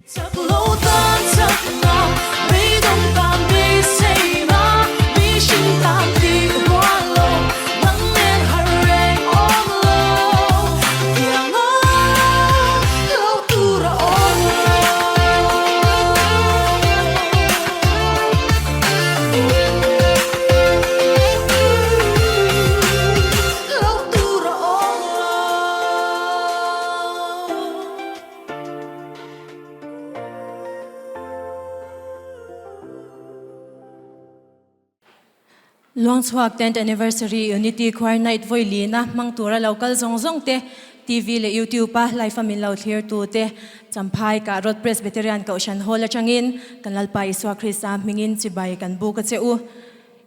Chak lo tan chakna, beidawng tan beiseina, mihring tan tih rual lo, nang nen har reng awm lo, tianga lo tur a awm lo. Lo tur a awm lo. Luangchhuak Tenth Anniversary Unity Choir Night vawi lina hmang tura lo kal zawng zawng te, TV leh YouTube a live a min lo thlir tu te, Champhai kah Road Presbyterian Kohhran Hall atangin kan Lalpa Isua Krista hmingin chibai kan buk a che u.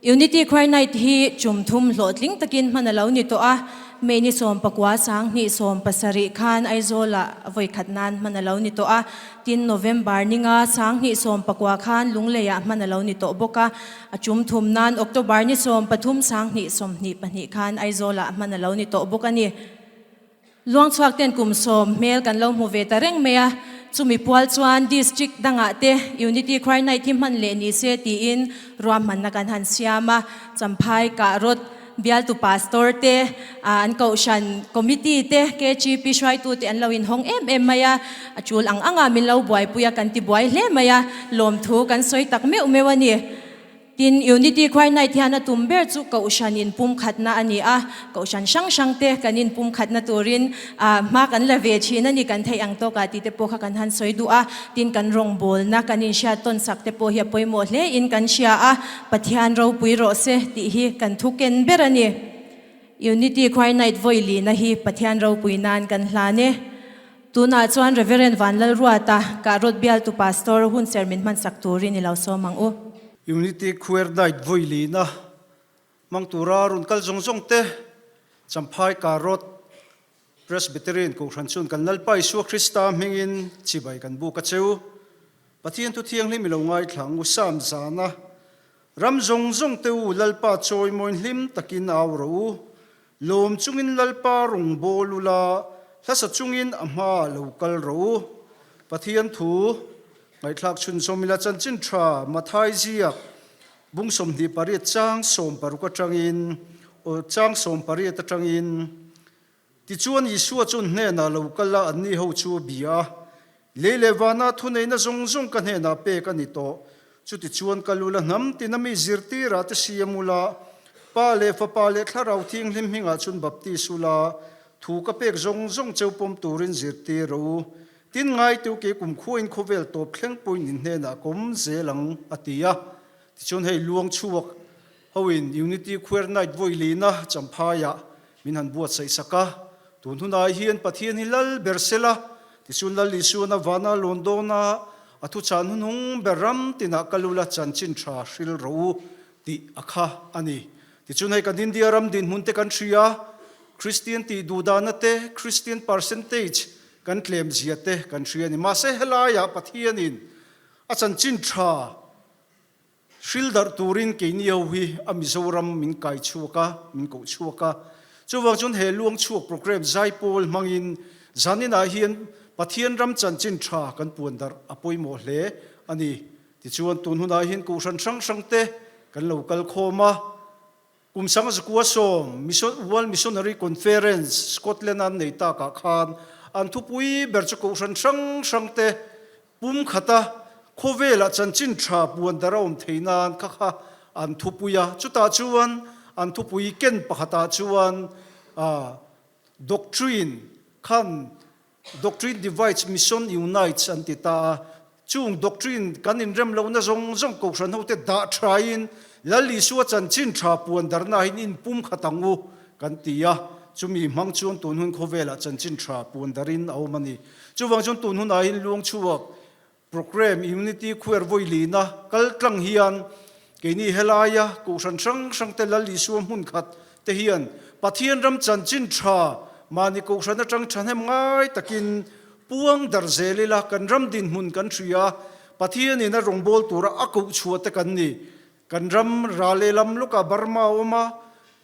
Unity Choir Night hi tum thum hlawhtling takin hman a lo ni tawh a, May ni 19 2017 khan Aizawlah vawi khat nan hman a lo ni tawh a, tin November ninga 2019 khan Lungleiah hman a lo ni tawh bawk a, a tum thum nan October ni 13 2022 khan Aizawlah hman a lo ni tawh bawk a ni. Luangchhuak ten kum sawm hmel kan lo hmu ve ta reng mai a, chumi pual chuan District dangah te Unity Choir Night hi hman leh ni se tiin ruahmanna kan han siam a, Champhai Kahrawt bialtu Pastor te, an Kohhran Committee te, KGP hruaitu te an lo inhawng em em mai a, a tul ang anga min lo buaipui a, kan ti buai hle mai a, lawmthu kan sawi tak meuh meuh a ni. Tin, Unity Choir Night hian a tum ber chu Kohhran inpumkhatna a ni a, Kohhran hrang hrang te kan inpumkhatna turin hma kan la ve thin a ni, kan theih ang tawkah tih te pawh kha kan han sawi duh a. Tin, kan rawngbawlna kan inhriat tawn sak te pawh hi a pawimawh hle in kan hria a, Pathian ropui rawh se tih hi kan thu ken ber a ni. Unity Choir Night vawi lina hi Pathian ropui nan kan hlan e. Tunah chuan Reverend Vanlalruata, Kahrawt bialtu Pastor hunser min hmansak turin i lo sawm ang u. Unity Choir Night vawi lina hmang tura rawn kal zawng zawng te, Champhai Kahrawt Presbyterian Kohhran chuan kan Lalpa Isua Krista hmingin chibai kan buk a cheu. Pathian thu thianghlim i lo ngaithla ang u Sam zana ram zawng zawng te u Lalpa chawimawiin hlim takin au rawh u. Lawm chungin Lalpa rawngbâwl ula, hlasa chungin a hmaah lo kal rawh u. Pathian thu ngaihthlak chhunzawm ila chanchin tha Mathai ziak bung 28 chang 60 atangin aw chang 18 atangin Tichuan Isua chuan hnenah lo kal a, anni ho chu a bia a, Lei leh vana thuneihna zawng zawng ka hnenah pek a ni tawh. Chutichuan kal ula hnam tina mi zirtirah te siam ula, Pa leh Fapa leh Thlarau Thianghlim hmingah chuan baptis ula, thu ka pek zawng zawng cheu pawm turin zirtir rawh u. Tin ngaitu ke kumkhuain khawvel tawp thleng pawhin in hnenah ka awm zel ang, a ti a. Tichuan hei luang chhuak hoin Unity Choir Night vawi lina Champhaiah min han buatsaih sak a. Tun hunah hian Pathian hi lal ber sela, tichuan Lal Isuana vana lawn dawna a thuchah hnuhnung ber ram tinah kal ula chanchin tha hril rawh u tih a kha a ni. Tichuan hei kan India ram dinhmun te kan hria, Kristian tih duhdahna te, Kristian percentage kan tlem zia te kan hria a ni. Mahse helaiah Pathianin a chanchin tha Hril darh turin keini ho hi a Mizoram min kai chhuak a, min koh chhuak a. Chuvang chuan he luang chhuak program Zaipawl hmangin zaninah hian Pathian ram chanchin tha kan puan darh a pawimawh hle a ni. Tichuan tun hunah hian kohhran hrang hrang te kan lo kal khawm a. Kum sanga zakua sawm World Missionary Conference Scotland a an nei takah khan an thupui ber chu kohhran hrang hrang te pum khata khawvelah chanchin tha puan dar a awm thei nan kha kha an thupui a. Chutah chuan an thupui ken pakhatah chuan doctrine khan Doctrine divides, mission unites an ti ta a. Chung doctrine kan inrem lohna zawng zawng kohhran hote dah thain Lal Isua chanchin tha puan darna hian inpum khat ang u kan ti a. Chumi hmang chuan tun hun khawvelah chanchin tha puan darin a awm a ni. Chuvang chuan tun hunah hian luang chhuak Programme Unity Khuer vawi lina kal tlang hian keini helaia kohhran hrang hrang te Lal Isua hmun khat te hian Pathian ram chanchin tha mahni kohhran atang thahnem ngai takin puang dar zel ila kan ram dinhmun kan hria Pathianin a rawngbâwl tura a koh chhuah te kan ni. Kan ram ral lehlam lawkah Burma a awm a,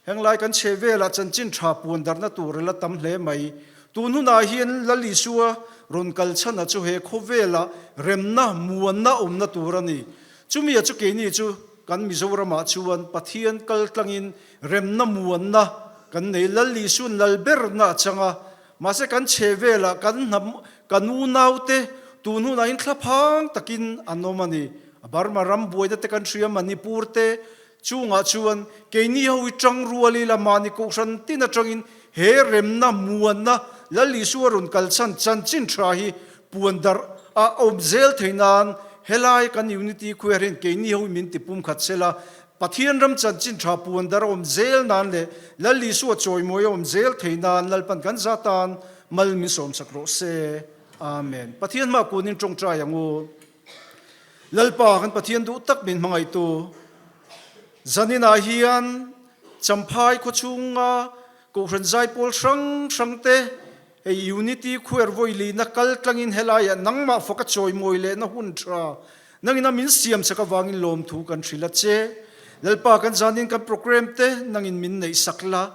henglai kan chhe velah chanchin tha puan darhna tur a la tam hle mai. Tun hunah hian Lal Isua rawn kal chhan a chu he khawvela remna, muanna awmna tur a ni. Chumi a chu keini chu kan Mizoramah chuan Pathian kal tlangin remna, muanna kan nei. Lal Isuan lal berna a chang a, mahse kan chhe velah kan hnam, kan unaute tun hunah in thlaphang takin an awm a ni. Burma ram buaina te kan hria, Manipur te Chungah chuan keini ho hi tang rual ila mahni kohhran tin atangin he remna, muanna, Lal Isua rawn kalchhan chanchin tha hi puan darh a awm zel thei nan helai kan Unity Choir hian keini ho hi min ti pumkhat sela, Pathian ram chanchin tha puan darh a awm zel nan leh Lal Isua chawimawi a awm zel thei nan Lalpan kan za tan mal min sawmsak rawh se. Amen. Pathian hma kunin tawngtai ang u. Lalpa kan Pathian duh tak min hmangaihtu zaninah hian Champhai khawchhunga Kohhran Zaipawl hrang hrang te hei Unity Choir vawilina kal tlangin helaiah nangmah faka chawimawi lehna hun tha nangin a min siam chak avangin lawmthu kan hrilh a che. Lalpa kan zanin kan program te nangin min neihsak la.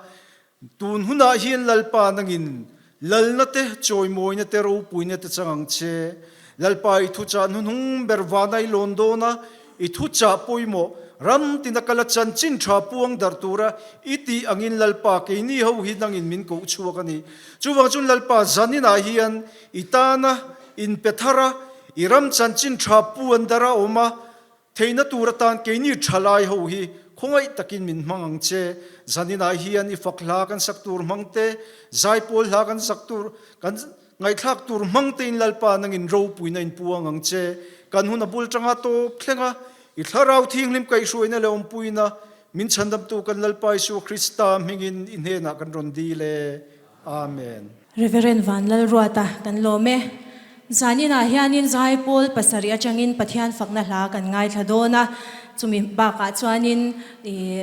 Tun hunah hian Lalpa nangin lalna te, chawimawina te, ropuina te chang ang che. Lalpa i thuchah hnuhnung ber vana i lawn dawn a, i thuchah pawimawh ram tina kala chanchin tha puang darh tura i tih angin Lalpa keini ho hi nangin min koh chhuak a ni. Chuvang chuan Lalpa zaninah hian i tana inpe thar a, i ram chanchin tha puan darh a awm a, Theihna tur atan keini thalai ho hi khawngaih takin min hmang ang che. Zaninah hian i fak hla kan sak tur hmang te, zaipawl hla kan sak tur, kan ngaihthlak tur hmang tein Lalpa nangin ropuina in puang ang che. Kan hun a bul tanga tawp thleng a, i thlarau thianghlim kaihhruaina leh awmpuina min chhandamtu kan Lalpa Isua Krista hmingin i hnenah kan rawn dil e. Amen. Reverend Vanlalruata kan lawm e. Zaninah hianin Zaipawl pasarih atangin Pathian fakna hla kan ngaithla dawn a, chumi bakah chuanin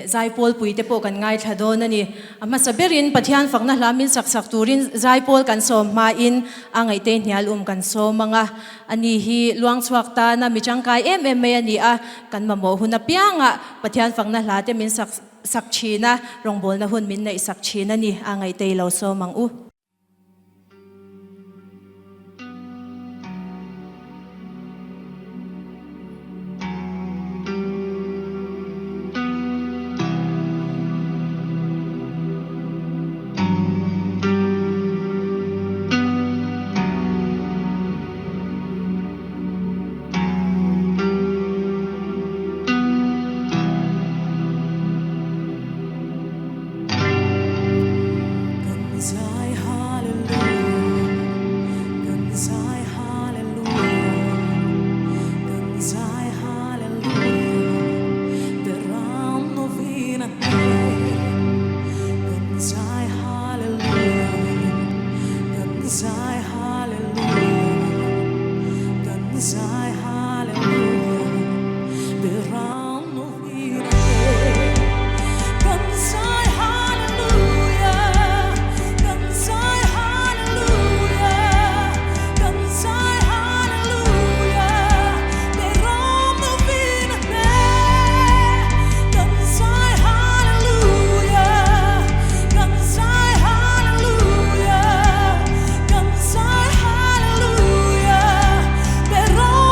Zaipawl puite pawh kan ngaithla dawn a ni. A hmasa berin Pathian fakna hla min sak sak turin Zaipawl kan sawm hmain a ngaihte hnial um kan sawm ang a. Ani hi luangchhuak tana mi tangkai em em mai a ni a, kan mamawh hun apiangah Pathian fakna hla te min sak Sak thin a, rawngbawlna hun min neih sak thin a ni, a ngaihtei lo sawm ang u. Kan zai hallelujah, kan zai hallelujah, kan zai hallelujah, Beram novin a hne. Kan zai hallelujah, kan zai hallelujah, kan zai hallelujah, Beram novin a hne. Kan zai hallelujah, kan zai hallelujah, kan zai hallelujah, Beram novin a hne. Kan zai hallelujah, kan zai hallelujah, kan zai hallelujah, Beram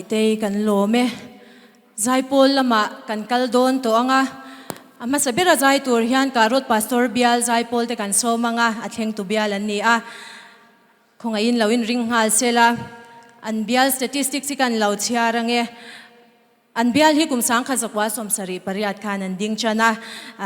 Ngaihtei kan lawm e. Zaipawl lamah kan kal dawn tawh ang a, a hmasa bera zai tur hian Karot Pastor bial zaipawl te kan sawm ang a, a thlengtu bial an ni a. Khawngaihin lo inring nghal sela, an bial statistics hi kan lo chhiar ang e. An bial hi kum 1978 khan an ding chan a,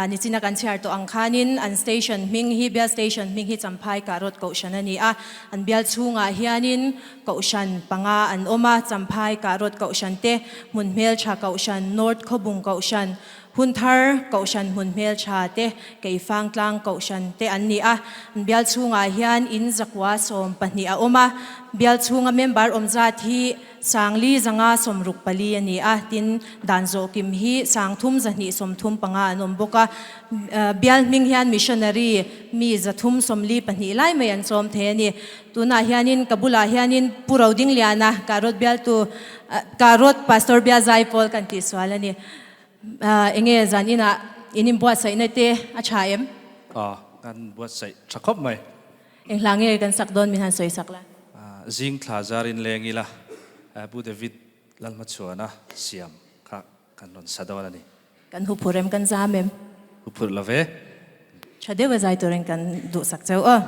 nichina kan chhiar tawh ang khanin an station hming hi bial station hming hi Champhai Karot Kohhran a ni a, an bial chhungah hianin Kohhran panga an awm a, Champhai Karot Kohhran te, Hmun Hmeltha Kohhran, North Khawbung Kohhran, Hunthar Kohhran Hmun Hmeltha te, Keifangtlang Kohhran te an ni a. An bial chhungah hian in zakua 12 a awm a, bial chhunga member awm zat hi 4,000 64 a ni a, tin dan zawh kim hi 3,235 an awm bawk a. Bial hming hian missionary mi 342 lai mai an chawm thei a ni. Tunah hianin ka bulah hianin Pu Rodingliana Karot bialtu Karot Pastor Bia Zaipawl kan tih sual a ni. Enge zan inah in inbuatsaihna te a tha em? Aw, kan buatsaih tha khawp mai. Eng hla nge kan sak dawn min han sawi sak la? Zing thla zar in leng ila Pu David Lalhmachhuana siam kha kan rawn sa dawn a ni. Kan huphurh em kan zam em? Huphurh lo ve. Tha deuh a zai turin kan duhsak cheu aw.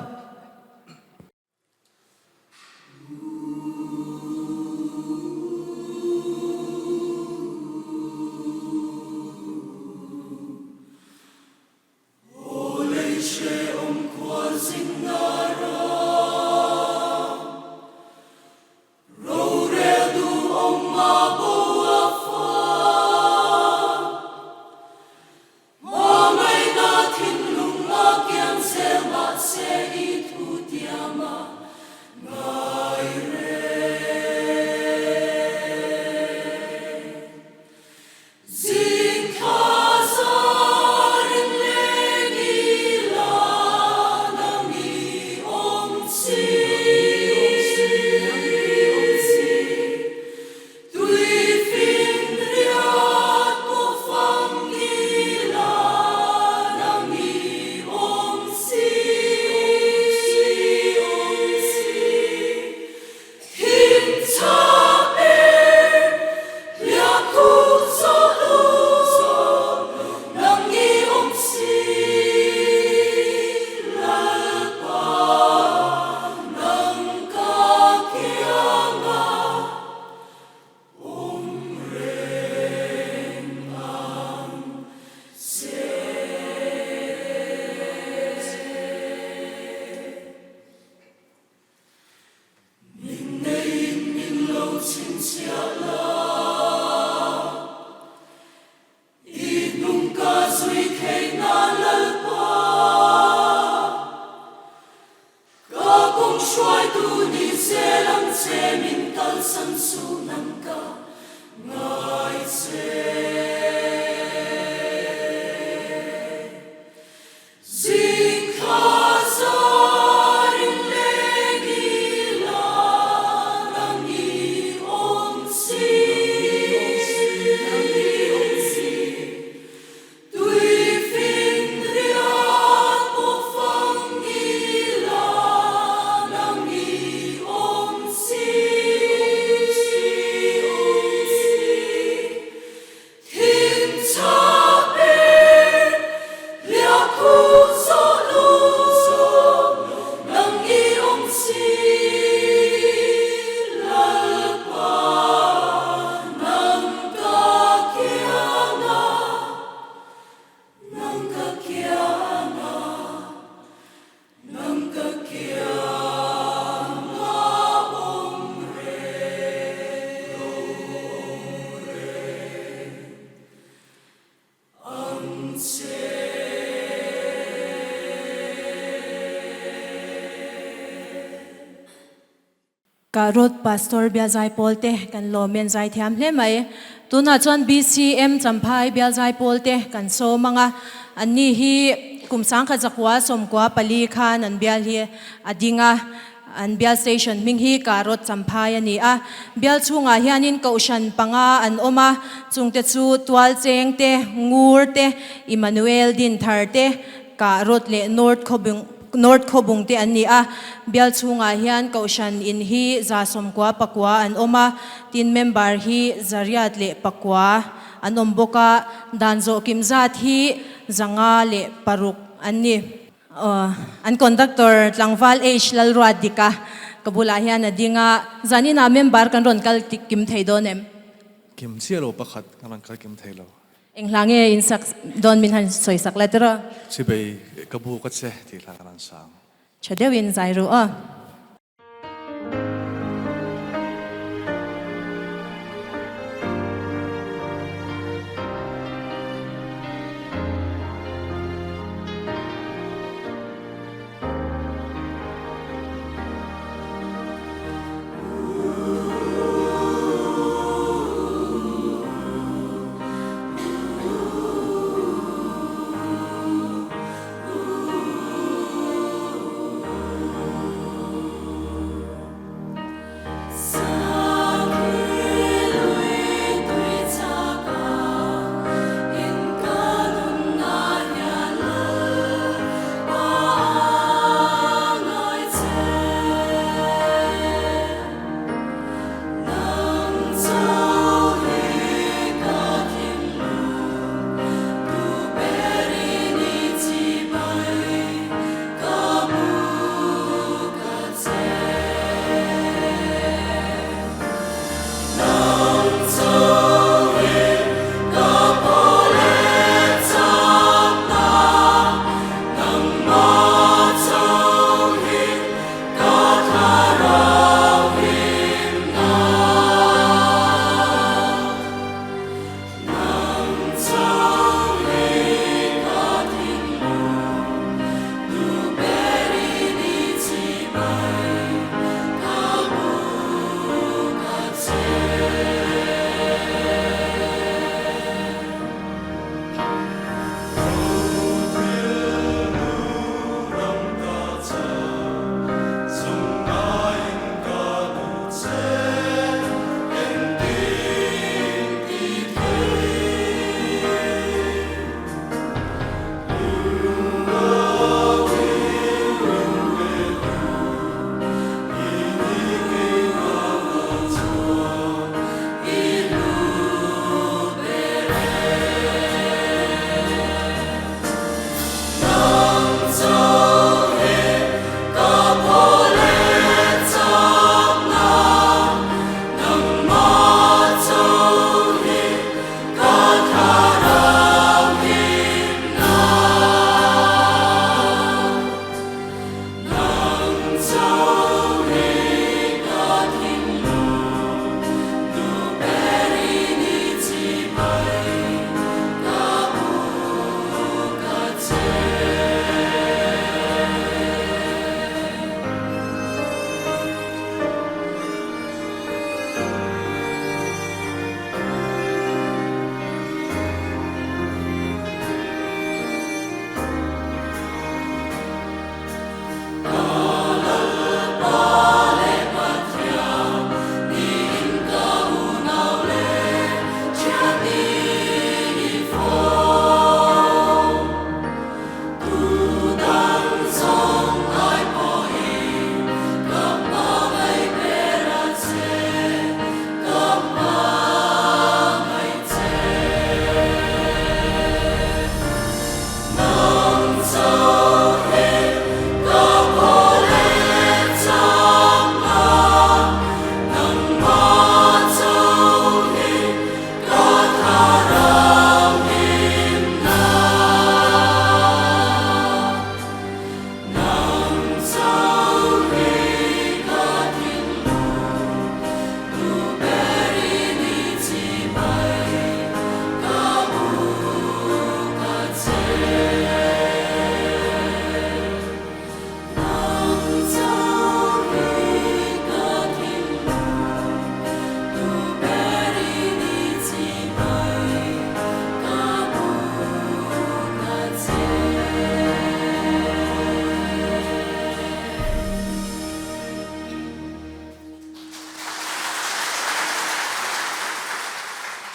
Ka Ruth Pastor Bial Zaipawl te kan lawm in zaithiam hle mai. Tunah chuan BCM Champhai Bial Zaipawl te kan sawm ang a, anni hi kum 1994 khan an bial hi a ding a, an bial station hming hi Karot Champhai a ni a. Bial chhungah hianin kohhran panga an awm a, chungte chu Tualcheng te, Ngur te, Emmanuel Dinthar te, Karot leh North Khawbung. North Khawbung te an ni a. Bial chhungah hian Kohhran in hi 99 an awm a, tin member hi 106 an awm bawk a, dan zawh kim zat hi 506 an ni. An conductor tlangval H Lalruat Dika ka bulah hian a ding a, zaninah member kan rawn kal kim thei dawn em? Kim chiah lo pakhat kan rawn kal kim thei lo. Eng hla nge in sak dawn min han sawi sak la tiraw? Chibei ka bu ka che tih hla kan rawn sang. Tha deuhin zai ru aw.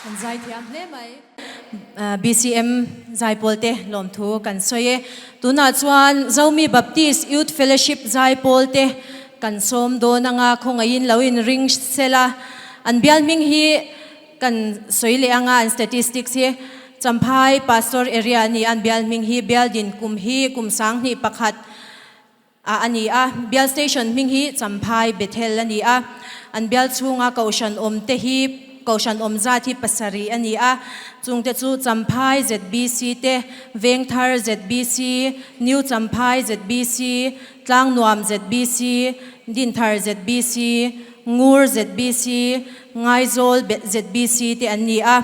An zaithiam hle mai. BCM Zaipawl te lawmthu kan sawi e. Tunah chuan Zomi Baptist Youth Fellowship Zaipawl te kan sawm dawn anga khawngaihin lo in ring sela an bial hming hi kan sawi leh anga an statistics hi Champhai Pastor Area a ni a, an bial hming hi bial din kum hi kum 21 ah a ni a, bial station hming hi Champhai Bethel a ni a, an bial chhunga kohhran awm te hi kohhran awm zat hi pasarih a ni a, chungte chu Champhai ZBC te, Vengthar ZBC, New Champhai ZBC, Tlangnuam ZBC, Dinthar ZBC, Ngur ZBC, Ngaizawl ZBC te an ni a.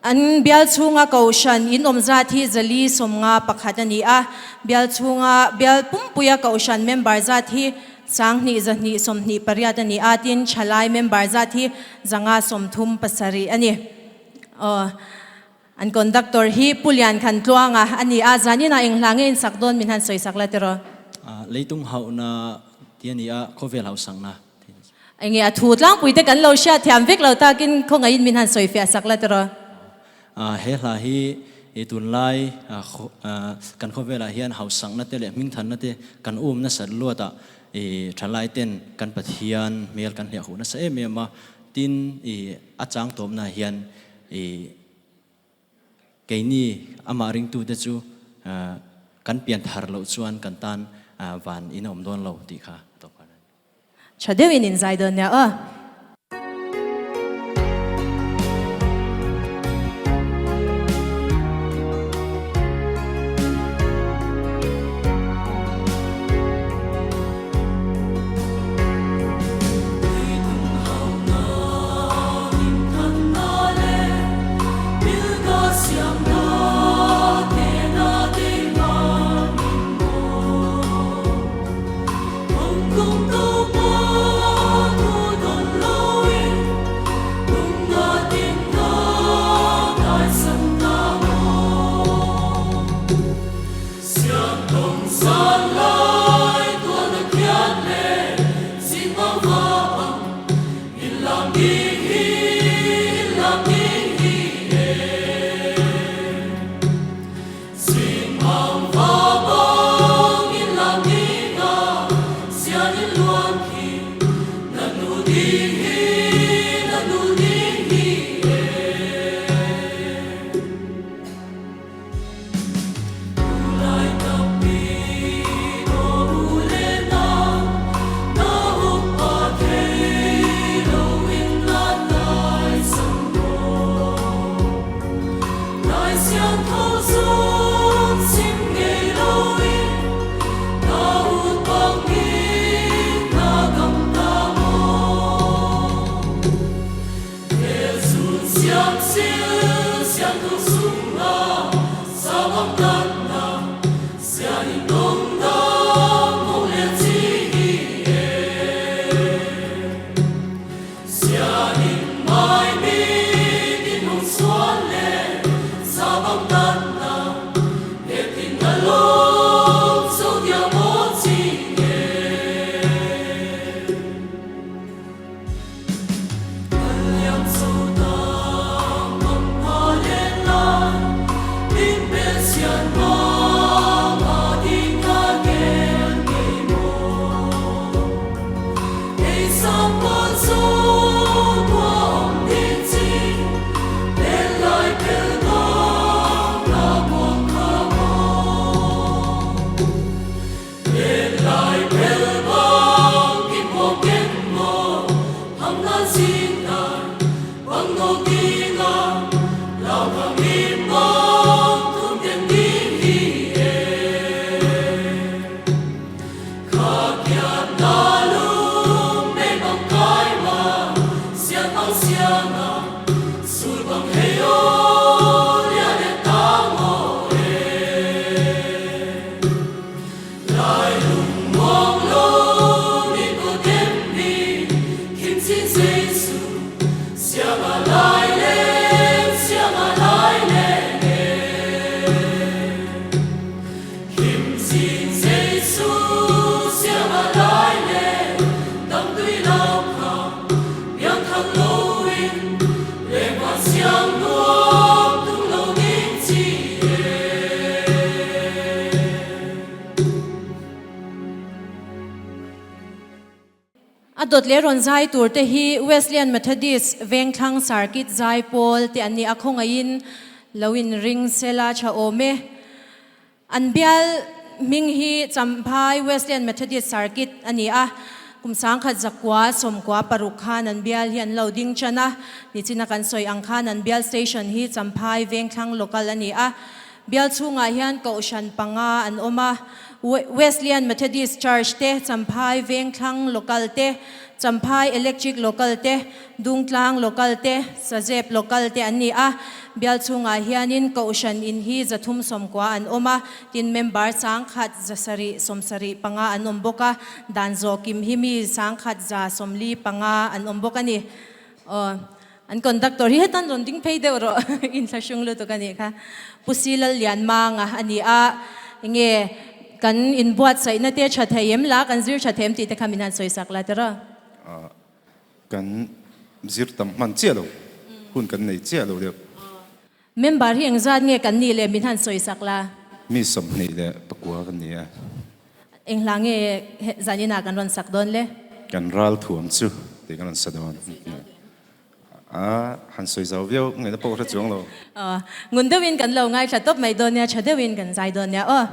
An bial chhunga Kohhran in awm zat hi zali 51 a ni a, bial chhunga bial pumpuia Kohhran member zat hi 2228 a ni a, tin thalai member zat hi 537 a ni. Aw, an conductor hi Pu Lian Khan Tluanga a ni a, zaninah eng hla nge in sak dawn min han sawi sak la tiraw? Leitung hauhna ti a ni a, khawvel hausakna. Enge a thu tlangpui te kan lo hriat thiam vek lo takin khawngaihin min han sawi fiah sak la tiraw? He hla hi i tunlai kan khawvelah hian hausakna te leh hmingthanna te kan um nasat luatah i thalai ten kan Pathian hmel kan hliah huh nasa em em a, tin i a chang tawpna hian i Keini amah ringtute chu kan pian thar loh chuan kan tan van in a awm dawn lo tih kha a tawp khan a ni. Tha deuhin in zai dawn nia aw. A dawt leh rawn zai tur te hi Wesleyan Methodist Vengthlang Circuit Zaipawl te an ni a, khawngaihin lo in ring sela tha awm e. An bial hming hi Champhai Wesleyan Methodist Circuit a ni a, kum sangkhat zakua sawmkua paruk khan an bial hi an lo ding tan a, nichina kan sawi ang khan an bial station hi Champhai Vengthlang Local a ni a. Bial chhungah hian Kohhran panga an awm a, Wesleyan Methodist Church te, Champhai Vengthlang Local te, Champhai Electric Local te, Dungtlang Local te, Sazep Local te an ni a. Bial chhungah hianin Kohhran in hi zathum sawmkua an awm a, tin member sangkhat zasarih sawmsarih panga an awm bawk a, dan zawhkim hi mi sangkhat za sawmli panga an awm bawk a ni. Aw. An conductor hi hetan rawn ding phei deuh rawh inthlahrung lutuk a nih kha. Pu Silal Lianmanga a ni a, enge kan inbuatsaihna te tha thei em la, kan zir tha thei em tih te kha min han sawisak la tiraw? Kan zir tam hman chiah lo, hun kan nei chiah lo deuh. Member hi engzat nge kan nih leh min han sawisak la? Mi 24 kan ni a. Eng hla nge zaninah kan rawn sak dawn le? Kan ral thuam chu tih kan rawn sa dawn. A han sawi zau viau ngaihna pawh ka hre chuang lo. Ngun deuhin kan lo ngaithla tawp mai dawn nia, tha deuhin kan zai dawn nia aw.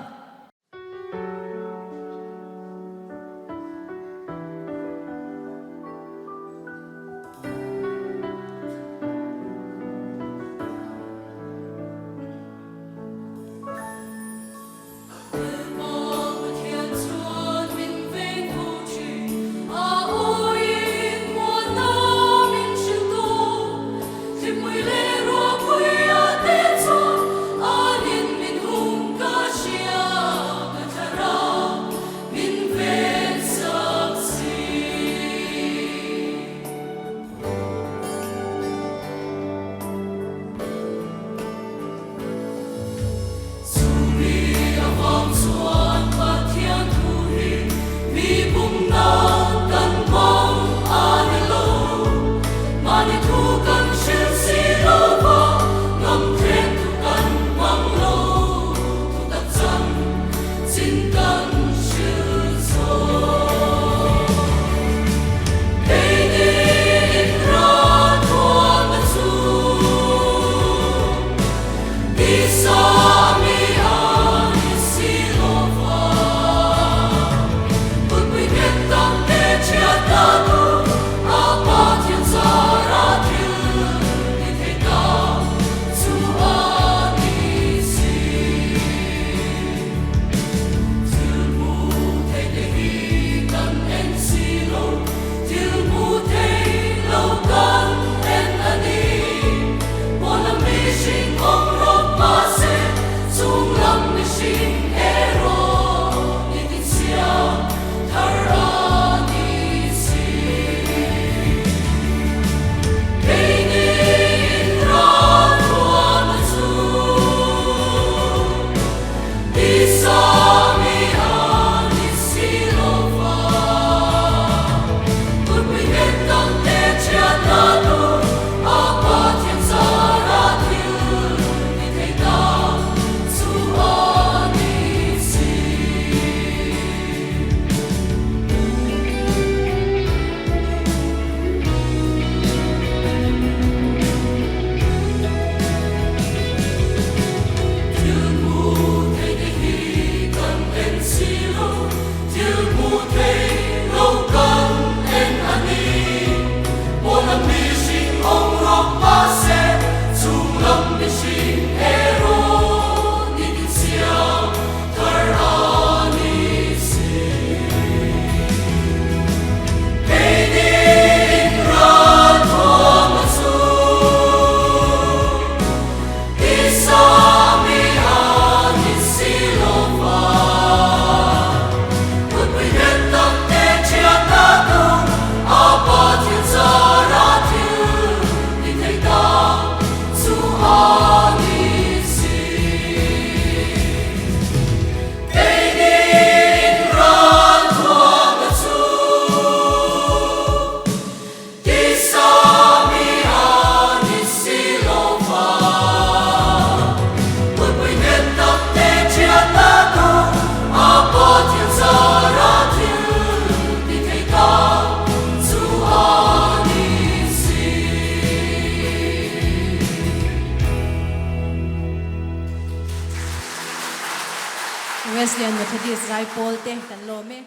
Presbyterian Methodist Zaipawl te kan lawm e.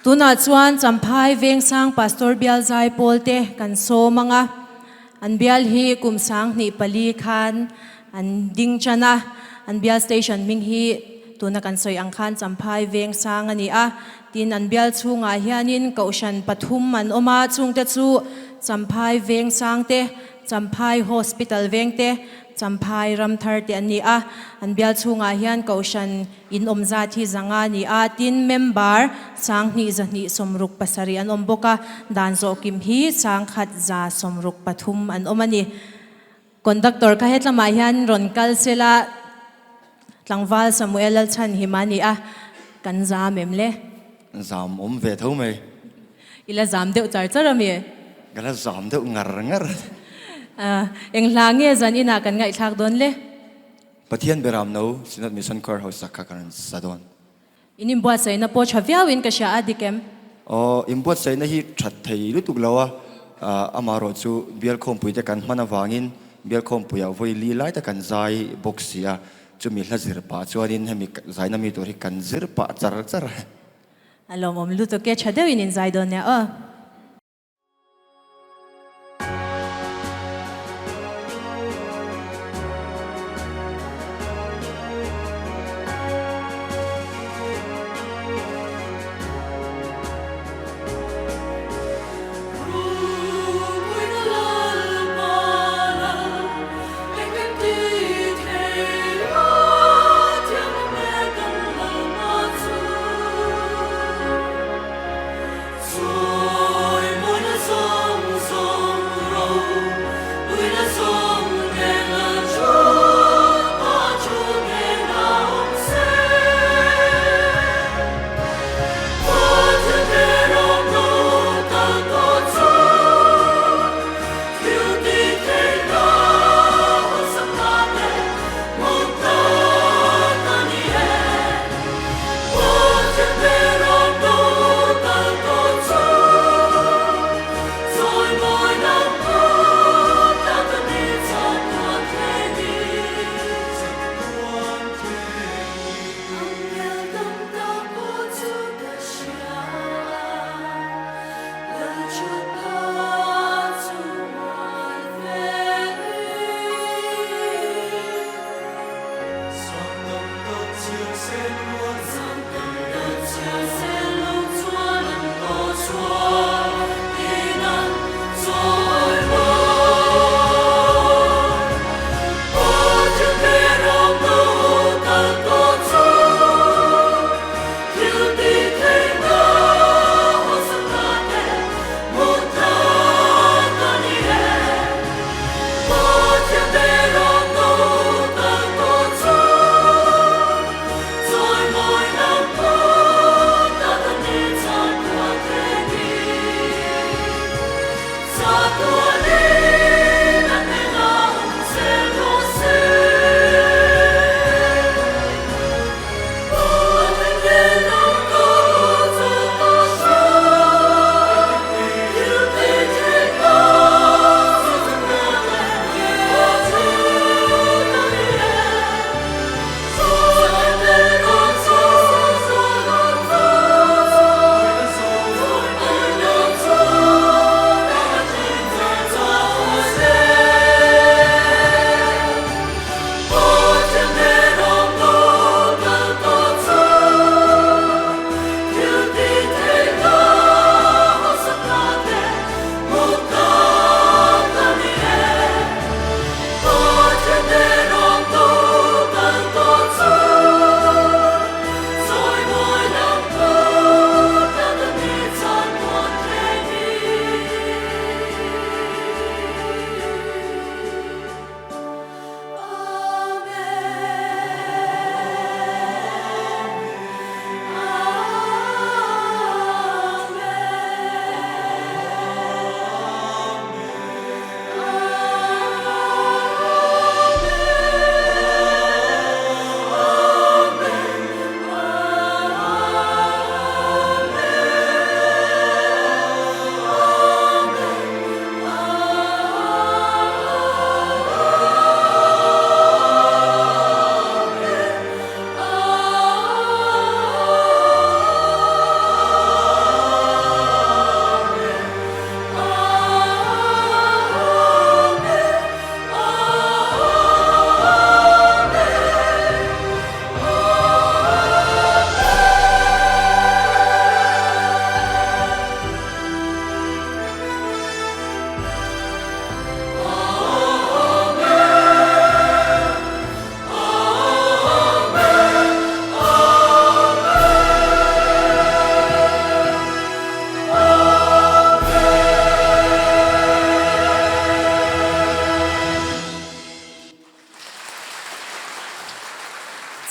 Tunah chuan Champhai Vengsang Pastor Bial Zaipawl te kan sawm ang a, an bial hi kum 2004 khan an ding tan a, an bial station hming hi tuna kan sawi ang khan Champhai Vengsang a ni a, tin an bial chhungah hianin Kohhran pathum an awm a, chungte chu Champhai Vengsang te, Champhai Hospital veng te, Champhai Ramthar te an ni a, an bial chhungah hian Kohhran In awm zat hi zanga a ni a, tin member 2267 an awm bawk a, dan zawh kim hi 1163 an awm a ni. Conductor kha hetlamah hian rawn kal sela tlangval Samuel Lalchhanhima a ni a, kan zam em le? Zam awm ve tho mai. I la zam deuh char char a mi? Ka la zam deuh ngar ngar. Eng hla nge zan inah kan ngaihthlak dawn le? Pathian beram no Synod Mission Choir ho sak kha ka rawn sa dawn. In inbuatsaihna pawh tha viauin ka hria a, dik em? Aw, inbuatsaihna hi that thei lutuk lo a, amaherawh chu bial khawmpui te kan hman avangin bial khawmpuiah vawi li lai te kan zai bawk si a, chumi hla zir pah chuanin hemi zaina mi tur hi kan zir pah char char a. A lawmawm lutuk e, tha deuhin in zai dawn nia aw.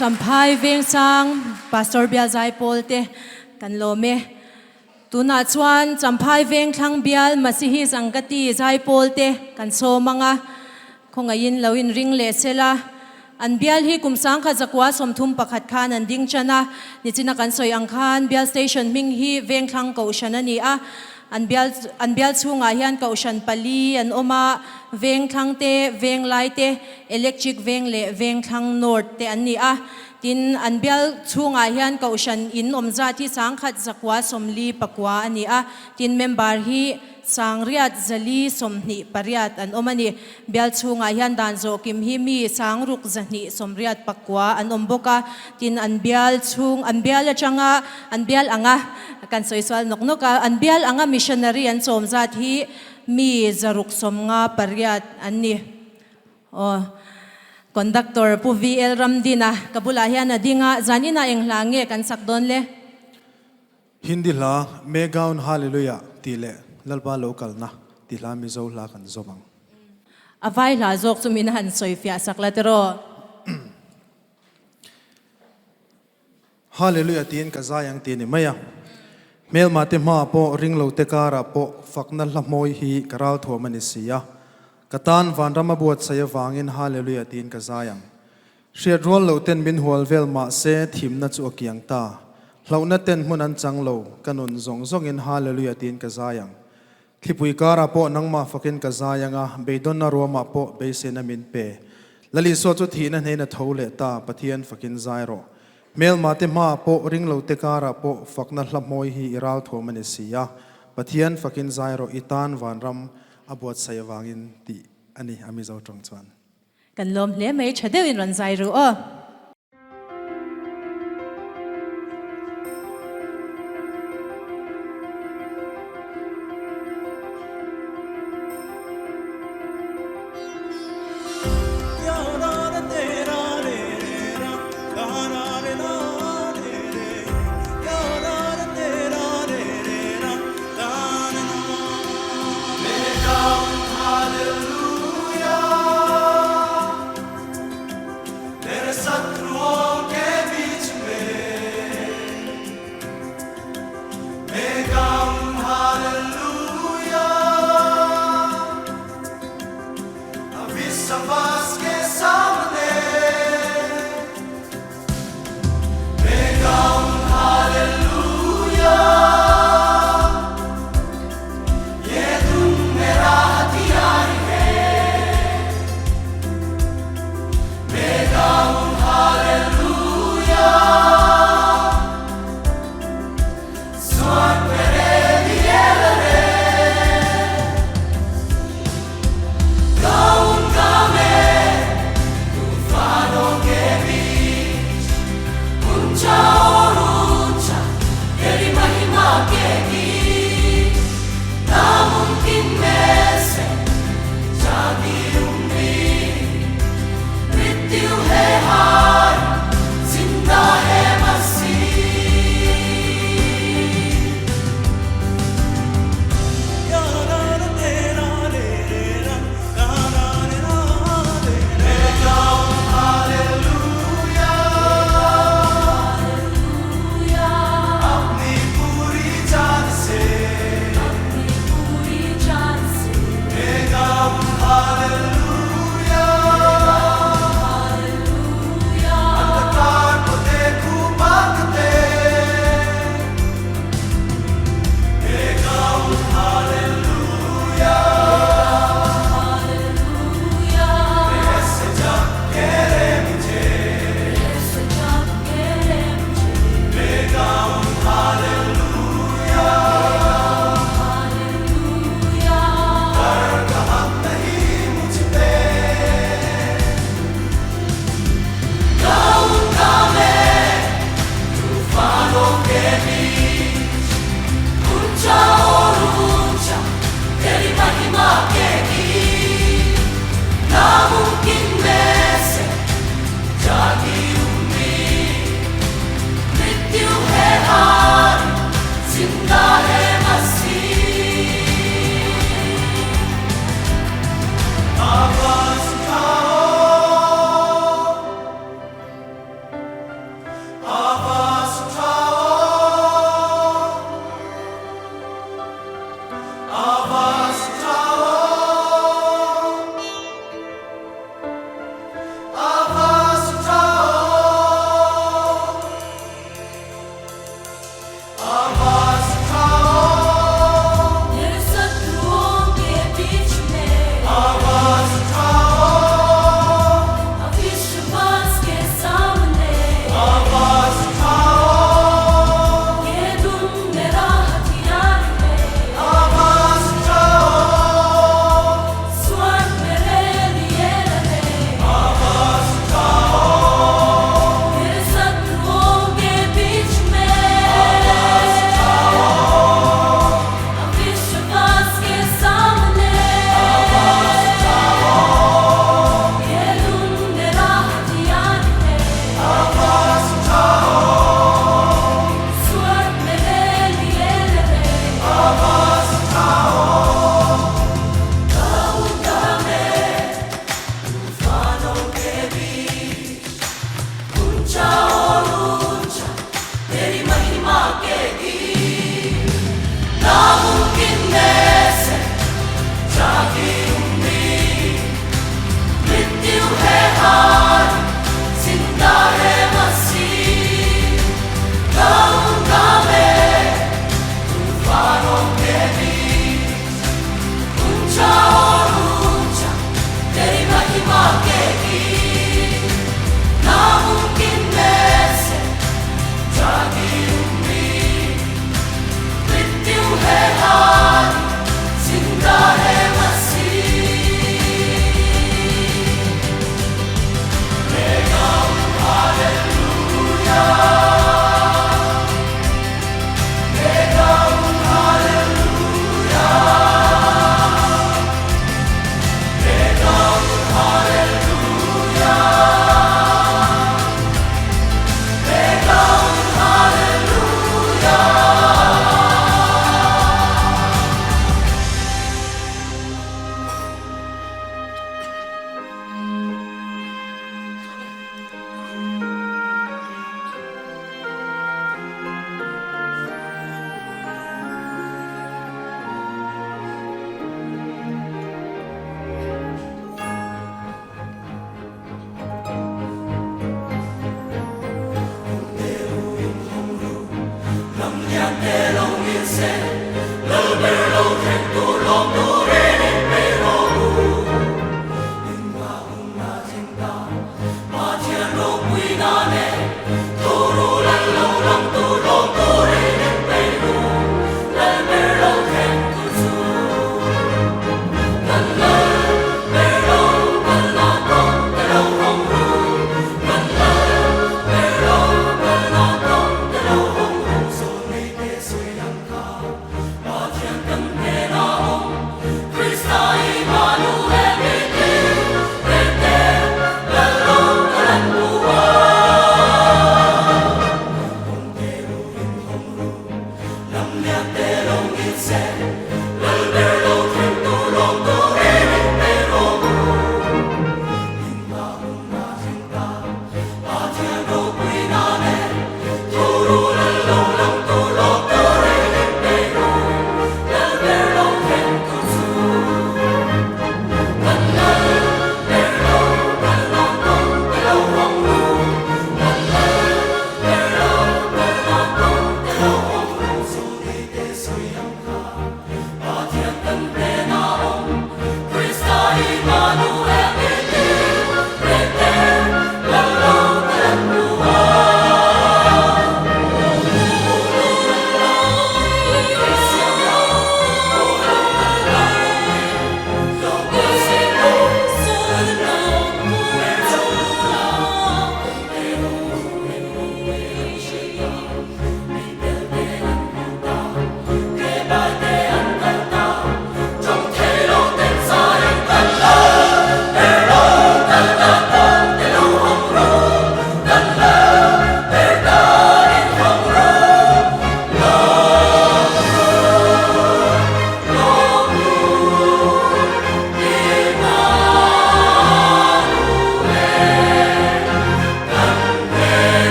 Champhai Vengsang Pastor Bial Zaipawl te kan lawm e. Tunah chuan Champhai Vengthlang Bial Masihi Sangati Zaipawl te kan sawm ang a, khawngaihin lo inring leh sela. An bial hi kum 1931 khan an ding chan a, nichina kan sawi ang khan bial station hming hi Vengthlang Kohhran a ni a. An bial an bial chhungah hian Kohhran pali an awm a, Vengthlang te, Venglai te, Electric Veng leh Vengthlang North te an ni a. Tin, an bial chhungah hian Kohhran in awm zat hi 1949 a ni a, tin member hi 6428 an awm a ni. Bial chhungah hian dan zawhkim hi mi 6289 an awm bawk a, tin an bial chhung, an bial atanga an bial anga kan sawi sual nawk nawk a, an bial anga missionary an chawm zat hi mi 658 an ni. Aw. Conductor Pu VL Ramdina ka bulah hian a ding a, zan inah eng hla nge kan sak dawn le? Hindi hla Megaon Hallelujah tih leh Lalpa lo kalna tih hla Mizo hla kan zawm ang. A vai hla zawk chu min han sawi fiah sak la tiraw? Hallelujah tiin ka zai ang tih a ni mai a. Hmelma te hmaah pawh ringlo te karah pawh fakna hla hmawi hi ka ralthuam a ni si a. Ka tan vanram a buatsaih avangin Hallelujah tiin ka zai ang. Hriat rual lo ten min hual vel mah se thimna chu a kiang ta. Hlauhna ten hmun an chang lo, ka nun zawng zawngin Hallelujah tiin ka zai ang. Thlipui karah pawh nangmah fakin ka zai ang a, beidawnna ruamah pawh beiseina min pe. Lalisua chu thihna hnein a tho leh ta, Pathian fakin zai rawh. Hmelma te hmaah pawh, ringlo te karah pawh fakna hla hmawi hi i ralthuam a ni si a, Pathian fakin zai rawh, i tan vanram a buatsaih avangin tih a ni a Mizo tawng chuan. Kan lawm hle mai, tha deuhin rawn zai ru aw.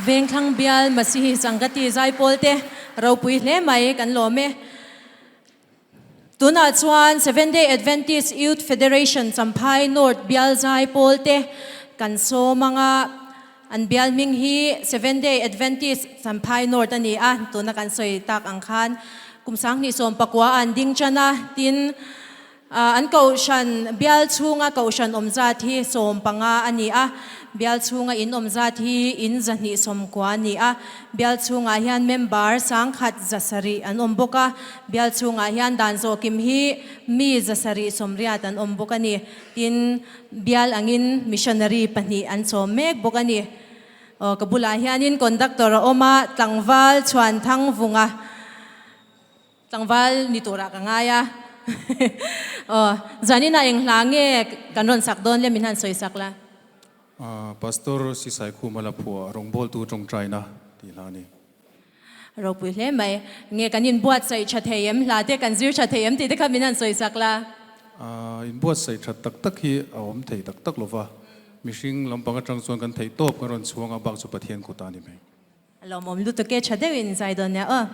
Vengthlang bial Masihi Sangati Zaipawl te ropui hle mai kan lawm e. Tunah chuan Seventh Day Adventist Youth Federation Champhai North bial Zaipawl te kan sawm anga an bial hming hi Seventh Day Adventist Champhai North a ni a, tuna kan sawi tak ang khan kum sanghnih sawm pakua an ding tan a, tin An kohhran bial chhunga kohhran awm zat hi 15 a ni a, bial chhunga in awm zat hi in 290 a ni a. Bial chhungah hian member 1700 an awm bawk a, bial chhungah hian dan zawhkim hi mi 780 an awm bawk a ni. Tin, bial angin missionary pahnih an chawm mek bawk a ni. Aw, ka bulah hianin conductor a awm a, tlangval Chhuanthang Vunga. Tlangval ni turah ka ngai a. Aw, zaninah eng hla nge kan rawn sak dawn le min han sawi sak la. Pastor Sisaikhuma la phuah rawngbawltu tawngtaina tih hla a ni. Ropui hle mai. Nge kan inbuatsaih tha thei em hla te kan zir tha thei em tih te kha min han sawi sak la. Inbuatsaih that tak tak hi a awm thei tak tak lova, mihring lampang atang chuan kan theih tawp kan rawn chhuang a, bak chu Pathian kut a ni mai. A lawmawm lutuk e, tha deuhin zai dawn nia aw.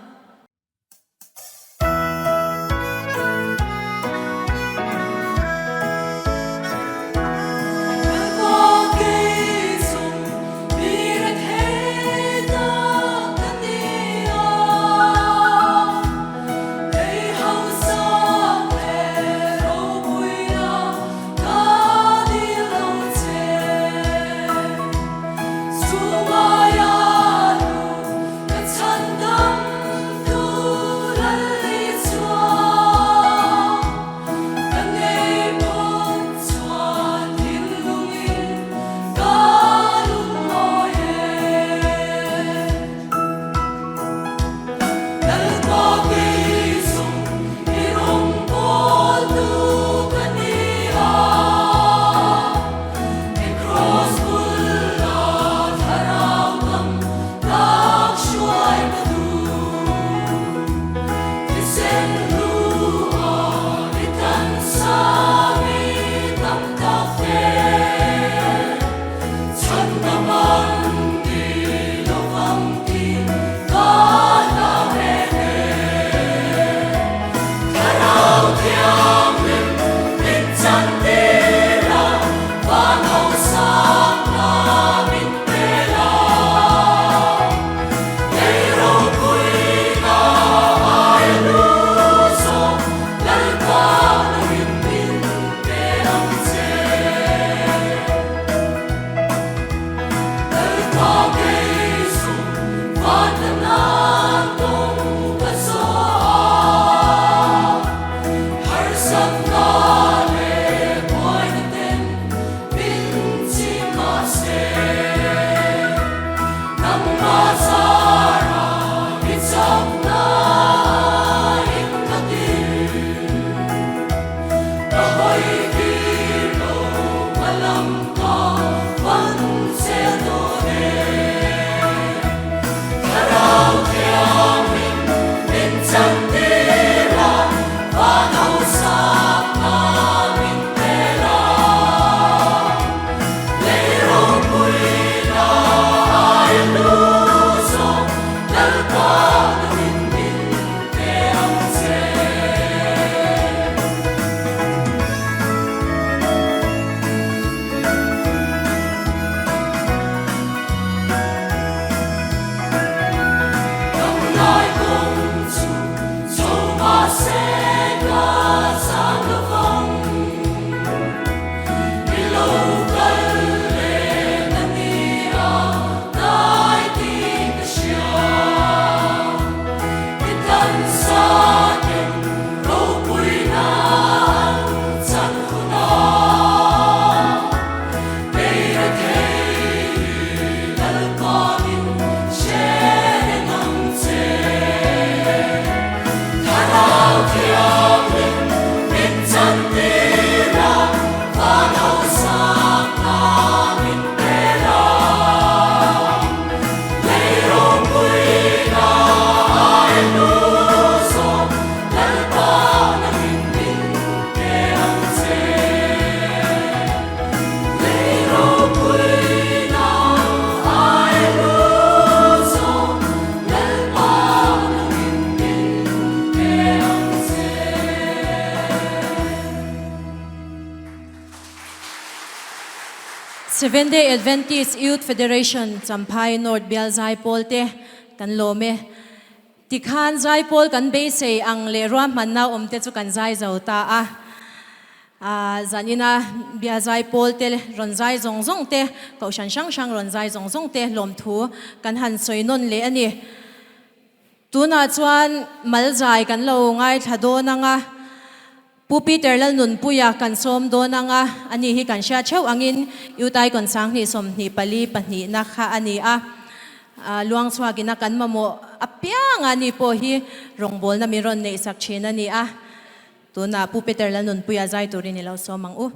Seventh-day Adventist Youth Federation Champhai North Bial Zaipawl te kan lawm e. Tikhan Zaipawl kan beisei ang leh ruahmanna awm te chu kan zai zo ta a. Zanina Bial Zaipawl te rawn zai zawng zawng te, Kohhran hrang hrang rawn zai zawng zawng te lawmthu kan han sawi nawn leh a ni. Tunah chuan mal zai kan lo ngaithla dawn ang a, Pu Peter Lalnunpuia kan sawm dawn ang a, ani hi kan hria theuh angin Youth Icon 2024 pahnihna kha a ni a, luangchhuakin a kan mamawh apiang a ni pawh hi rawngbawlna min rawn neihsak thin a ni a, tunah Pu Peter Lalnunpuia zai turin i lo sawm ang u.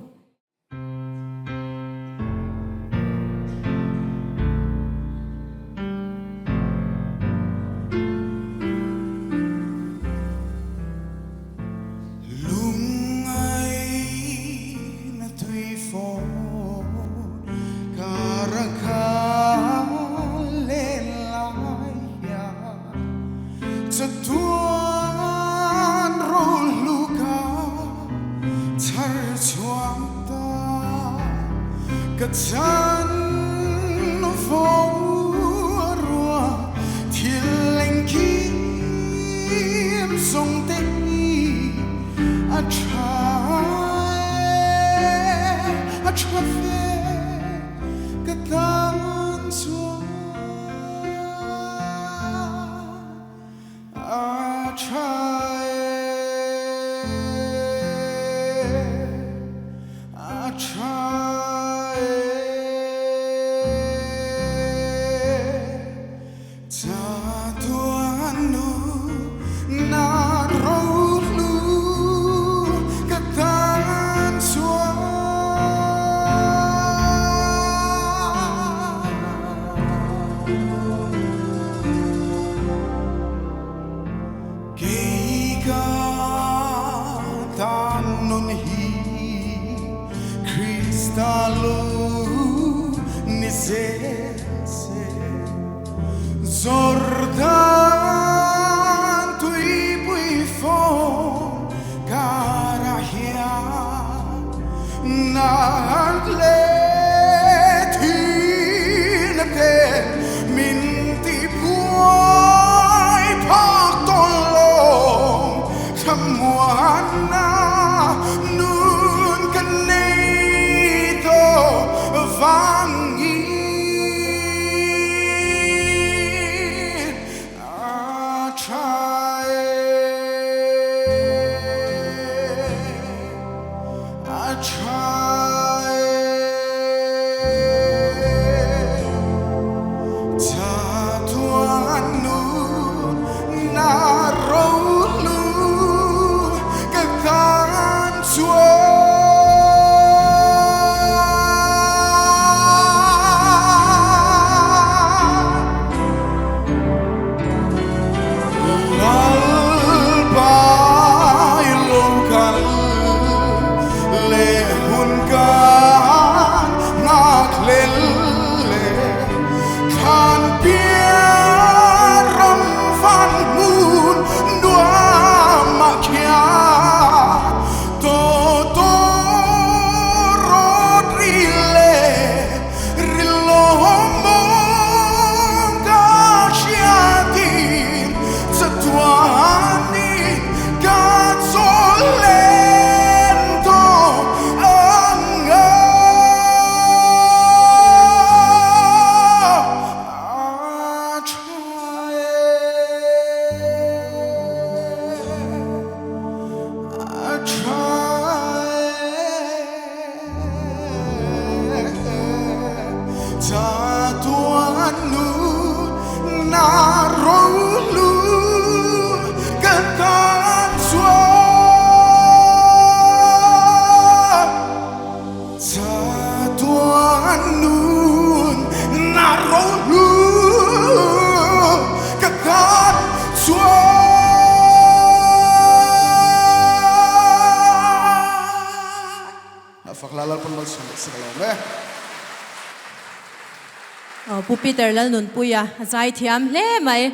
Pu Peter Lalnunpuia a zai thiam hle mai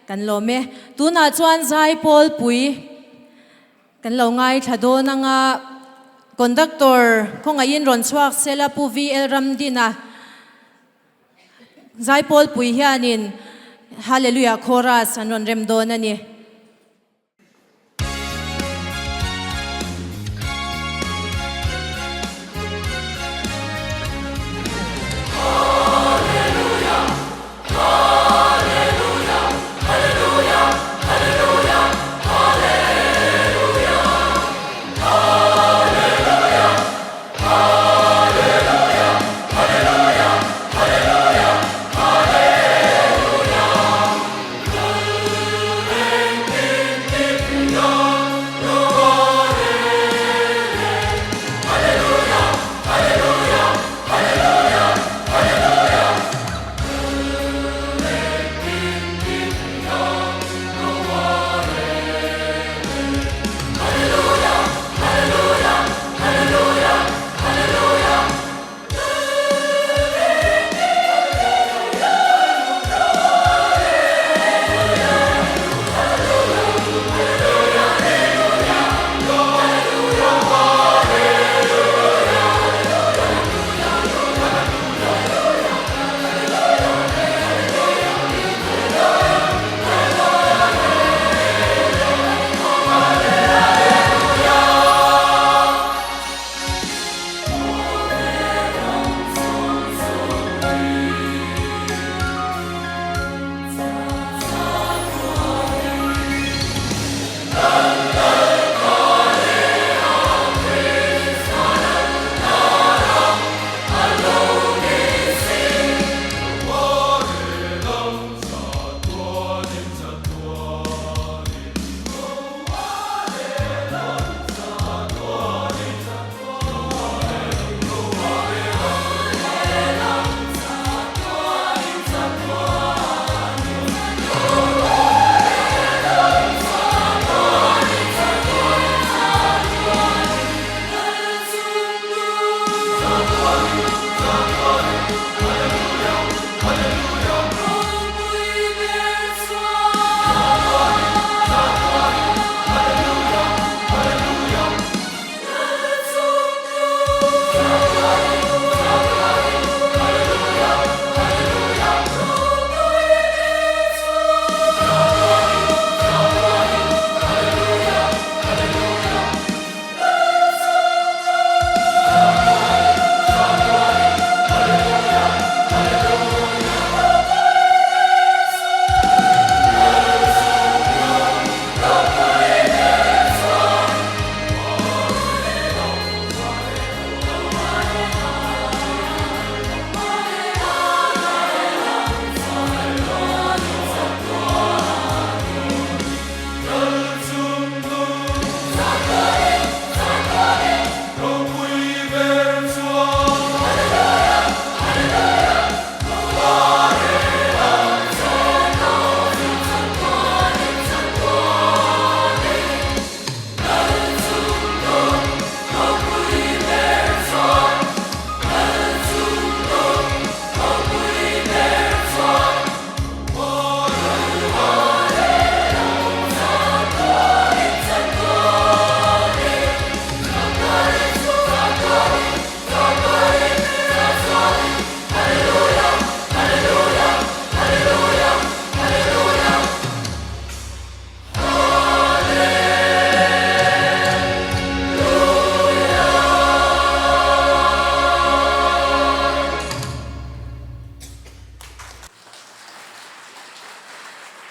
kan lawm e. Tunah chuan zai pawlpui kan lo ngaithla dawn anga. Conductor khawngaihin rawn chhuak sela Pu VL Ramdina Zaipawlpui hianin Hallelujah Chorus an rawn rem dawn a ni.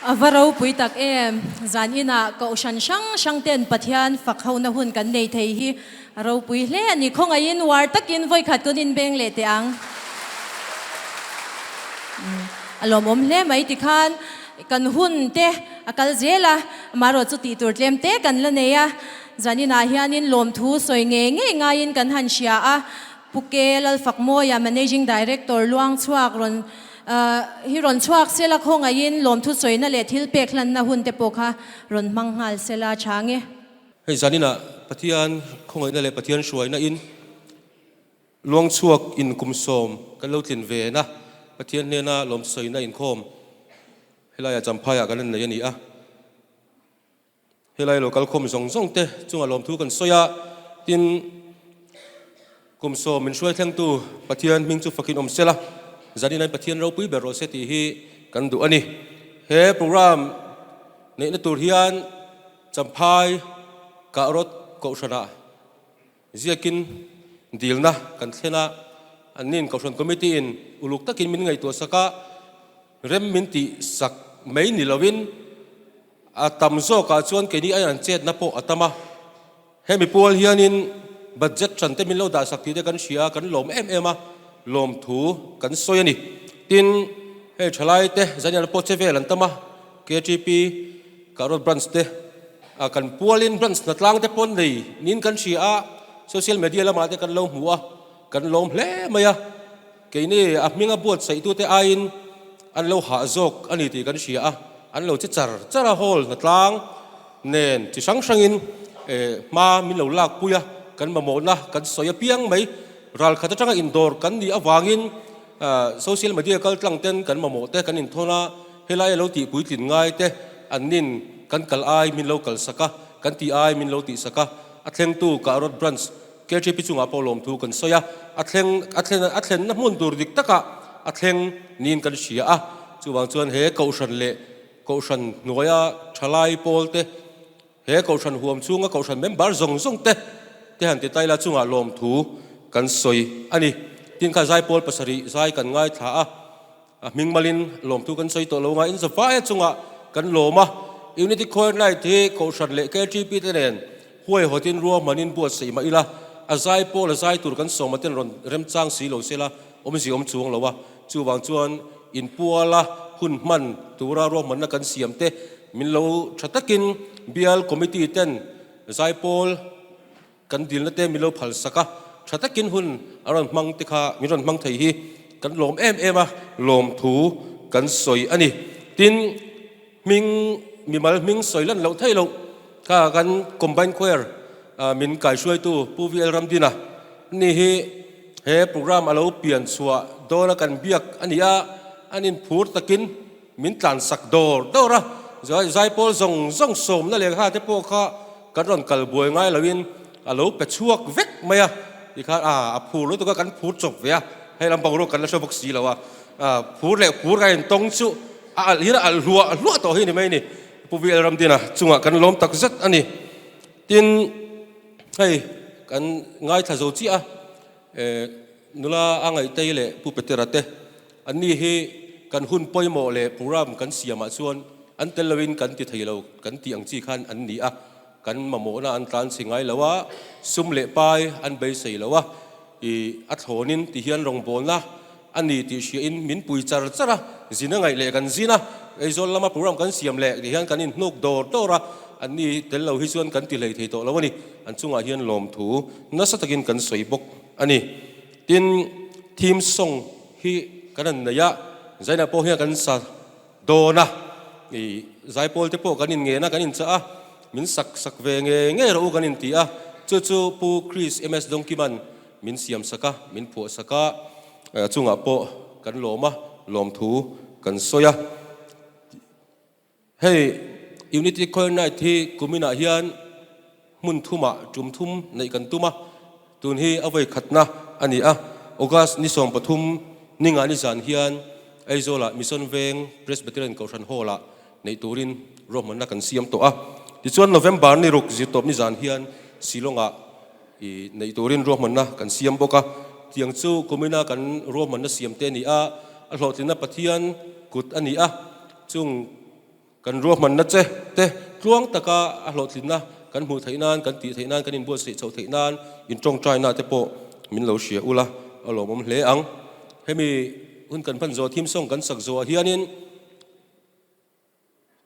A va ropui tak em, zan inah kohhran hrang hrang ten Pathian fak hona hun kan nei thei hi a ropui hle a ni. Khawngaihin uar takin vawikhat kun inbeng leh teh ang. A lawmawm hle mai tikhan kan hun te a kal zel a, amaherawhchu tih tur tlem te kan la nei a. Zaninah hianin lawmthu sawi ngei ngei ngaiin kan han hria a, Pu Ke Lalfakmawia Managing Director luang chhuak rawn hi rawn chhuak sela khawngaihin lawmthu sawina leh thil pek hlanna hun te pawh kha rawn hmang nghal sela chang e. Hei zaninah Pathian khawngaihna leh Pathian hruaina in luang chhuak in kum sawm kan lo tlin ve na Pathian hnena lawm sawina inkhawm helaiah Champhaiah kan rawn nei a ni a. Helai lo kalkhawm zawng zawng te chunga lawmthu kan sawi a, tin. Kum sawm min hruai thlengtu Pathian hming chu fakin awm sela, zanin an Pathian ropui ber rawh se tih hi kan duh a ni. He program neihna tur hian Champhai Kahrawt Kohhranah ziakin dilna kan thlen a, annin Kohhran Committee in uluk takin min ngaihtuah sak a, rem min tih sak mai ni loin a tam zawkah chuan keini aiin an chetna pawh a tam a. Hemi pual hianin budget ṭan te min lo dah sak tih te kan hria a, kan lawm em em a, lawmthu kan sawi a ni. Tin, hei ṭhalai te Zanial pawh che vel an tam a, KTP Karot branch te kan pualin branch hnatlang te pawh nei niin kan hria a, social media lamah te kan lo hmu a, kan lawm hle mai a. Keini a hminga buatsaih tute aiin an lo hah zawk a ni tih kan hria a, an lo che char char a, hall hnatlang nen chi hrang hrangin hma min lo lakpui a, kan mamawhna kan sawi apiang mai. Ralkhat atanga indawr kan nih avangin social media kaltlang ten kan mamawh te kan inthawn a, helai a lo tih puitlin ngai te an nin kan kal ai min lo kalsak a, kan tih ai min lo tihsak a, a thlengtu Kahrawt Branch KTP chungah pawh lawmthu kan sawi a, a thleng a thlen a thlenna hmun tur dik takah a thleng niin kan hria a, chuvang chuan he kohhran leh kohhran hnuaia thalai pawl te, he kohhran huam chhunga kohhran member zawng zawng te te han ti taila chungah lawmthu kan sawi a ni. Tin kha zaipawl pasarih zai kan ngaithla a. A hming malin lawmthu kan sawi tawh lo nga, in zavaia chungah kan lawm a. Unity Choir Night hi Kohhran leh KTP te nen huaihawtin ruahmanin buatsaih mah ila, a zai pawl a zai tur kan sawma ten rawn remchang si lo sela awmzia awm chuang lo a. Chuvang chuan inpuala hun hman tura ruahmanna kan siam te min lo tha takin bial committee ten zai pawl Kan dilna te min lo phal sak a, tha takin hun a rawn hmang te kha min rawn hmang thei hi kan lawm em em a, lawmthu kan sawi a ni. Tin, hming mimal hming sawi lan loh theih loh kha kan Combined Choir min kaihruaitu Pu VL Ramdina ni hi he program a lo pian chhuah dawn a kan biak a ni a, an inphur takin Min tlansak dawr dawr a, zaipawl zawng zawng sawmna lehkha te pawh kha kan rawn kal buai ngai loin a lo pe chhuak vek mai a, tikhan a a phur lutuk a, kan phur chawp ve a, hei lam boruak kan la hre bawk si lo a, phur leh phur ka intawng chu a alh hian a alh hluah hluah tawh hi ni mai ni, Pu VL Ramdina chungah kan lawm tak zet a ni. Tin, hei kan ngaithla zo chiah a. Nula a Ngaihtei leh Pu Petera te, anni hi kan hun pawimawh leh program kan siamah chuan an tel loin kan ti thei lo kan tih ang chi khan an ni a, kan mamawhna an tlan chhe ngai lo a, sum leh pai an beisei lo a, ih a thlawnin ti hian rawngbawlna a ni tih hriain min pui char char a, zin a ngaih leh kan zin a, Aizawl lama program kan siam leh ti hian kan inhnuk dawr dawr a, anni tel lo hi chuan kan ti hlei thei tawh lo a ni. An chungah hian lawmthu nasa takin kan sawi bawk a ni. Tin, theme song hi kan han nei a, Zaina pawh hian kan sa dawn a, ih zaipawl te pawh kan inngen a, kan inchah a, min sak sak ve nge nge rawh u kan inti a, chu chu Pu Chris MS Dawngkima'n min siam sak a, min phuah sak a, chungah pawh kan lawm a, lawmthu kan sawi a. Hei Unity Choir Night hi kuminah hian hmun thumah tum thum neih kan tum a, tun hi a vawi khatna a ni a. August ni 13 ninga ni zan hian Aizawlah Mission Veng Presbyterian Kohhran Hall-ah neih turin ruahmanna kan siam tawh a. Tichuan November ni ruk zirtawp ni zan hian Shillong-ah neih turin ruahmanna kan siam bawk a. Tiang chu kumina kan ruahmanna siam te a ni a, a hlawhtlinna Pathian kut a ni a. Chung kan ruahmanna che te tluang taka a hlawhtlinna kan hmuh theih nan, kan tih theih nan, kan inbuatsaih chhoh theih nan intawngtaina te pawh min lo hria ula a lawmawm hle ang. Hemi hun kan hman zawh thim sawng kan sak zawhah hianin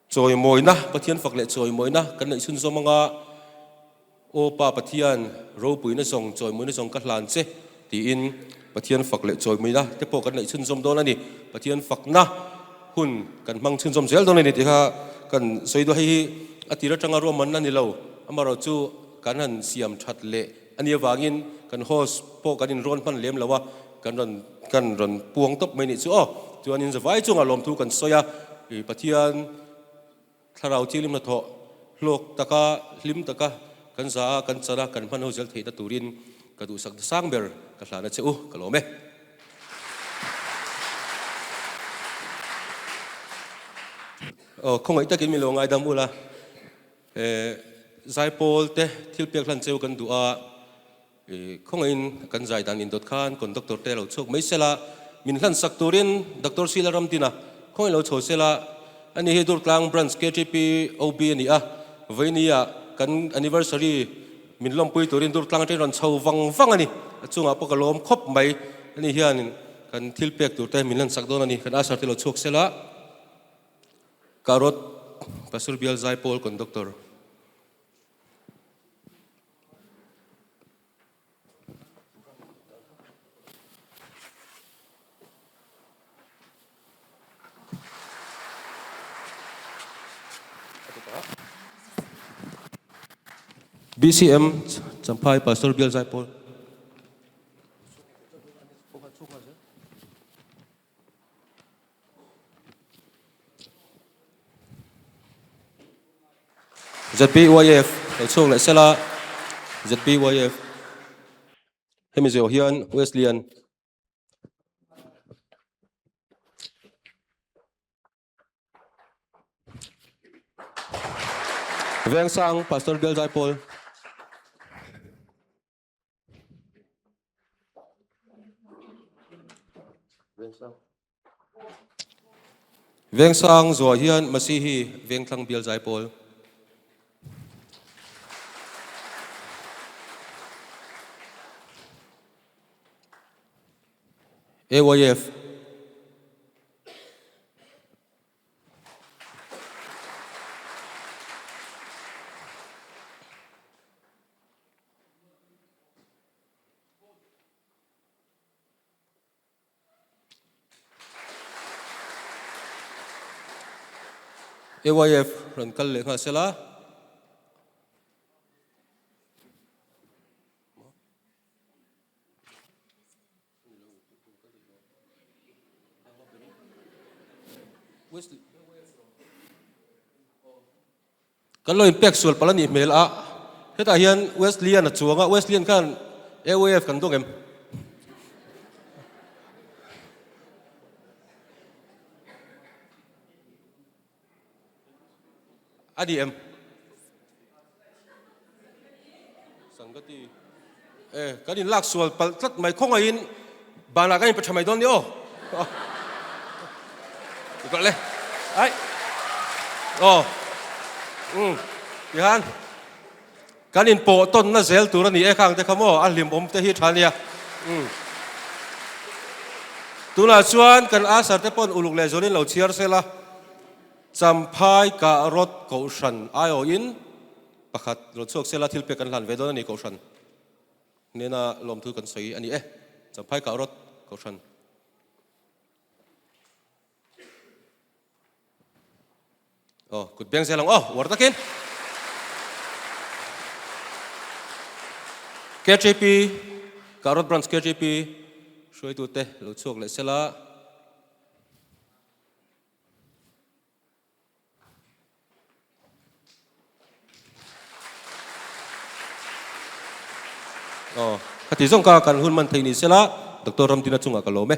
chawimawina, Pathian fak leh chawimawina kan neih chhunzawm anga Aw Pa Pathian, ropuina zawng, chawimawina zawng ka hlan che, tiin Pathian fak leh chawimawina te pawh kan neih chhunzawm dawn a ni. Pathian fakna hun kan hmang chhunzawm zel dawn a ni tih kha kan sawi duh a. Hei hi a tir atanga ruahmanna ni lo, amaherawh chu kan han siam that leh a nih avangin kan host pawh kan inrawn hman lem lo a, kan rawn kan rawn puang tawp mai nih chu aw. Chuanin zavai chungah lawmthu kan sawi a, Pathian Thlarau thianghlim hnathawh hlawk taka, hlim taka kan za a, kan chan a, kan hman ho zel theihna turin ka duhsak sang ber ka hlan a che u, ka lawm e. Aw, khawngaih takin min lo ngaidam ula, Zaipawl te thil pek hlan cheu kan duh a, Khawngaihin kan zai dan indawt khan conductor te lo chhuak mai sela, min hlan sak turin Doctor Sila Ramdina khawngaih lo chho sela, ani hi Durtlang Branch KTP OB a ni a, vawinia kan anniversary min lawmpui turin Durtlang atangin rawn chho vang vang a ni, a chungah pawh ka lawm khawp mai, ani hianin kan thil pek tur te min hlan sak dawn a ni, kan usher te lo chhuak sela, Karot Pastor Bial Zaipawl Conductor. BCM Champhai Pastor Bial Zaipawl. ZPYF lo chhuak leh sela ZPYF hemi zawh hian Wesleyan Vengsang Pastor Bial Zaipawl Vengsang zuah hian Masihi Vengthlang Bial Zaipawl. AYF. AYF rawn kal leh nghal sela. Kan lo inpek sual palh a nih hmel a, hetah hian Wesleyan a chuang a, Wesleyan khan AOF kan dawng em? A ni em? Sangati e kan in lak sual palh tlat mai khawngaihin banah kan in pe tha mai dawn ni aw. Ikawt le. Ai. Aw. Um. Tihan. Kan in pawh tawn na zel tur a ni e khang te kha maw a hlim awm te hi tha nia. Um. Tunah chuan kan asar te pawn uluk leh zawnin lo chhiar sela. Champhai kah rawt kohhran aiawhin pakhat rawn chhuak sela thil pek kan hlan ve dawn a ni kohhran hnena lawmthu kan sawi a ni e. Champhai kah rawt kohhran. Aw, kut beng zel ang aw, uar takin. KJP, Karot Branch KJP, hruaitute lo chhuak leh sela. Aw, khati zawng ka kan hun man thei ni sela, Doctor Ramdina chungah ka lawm e.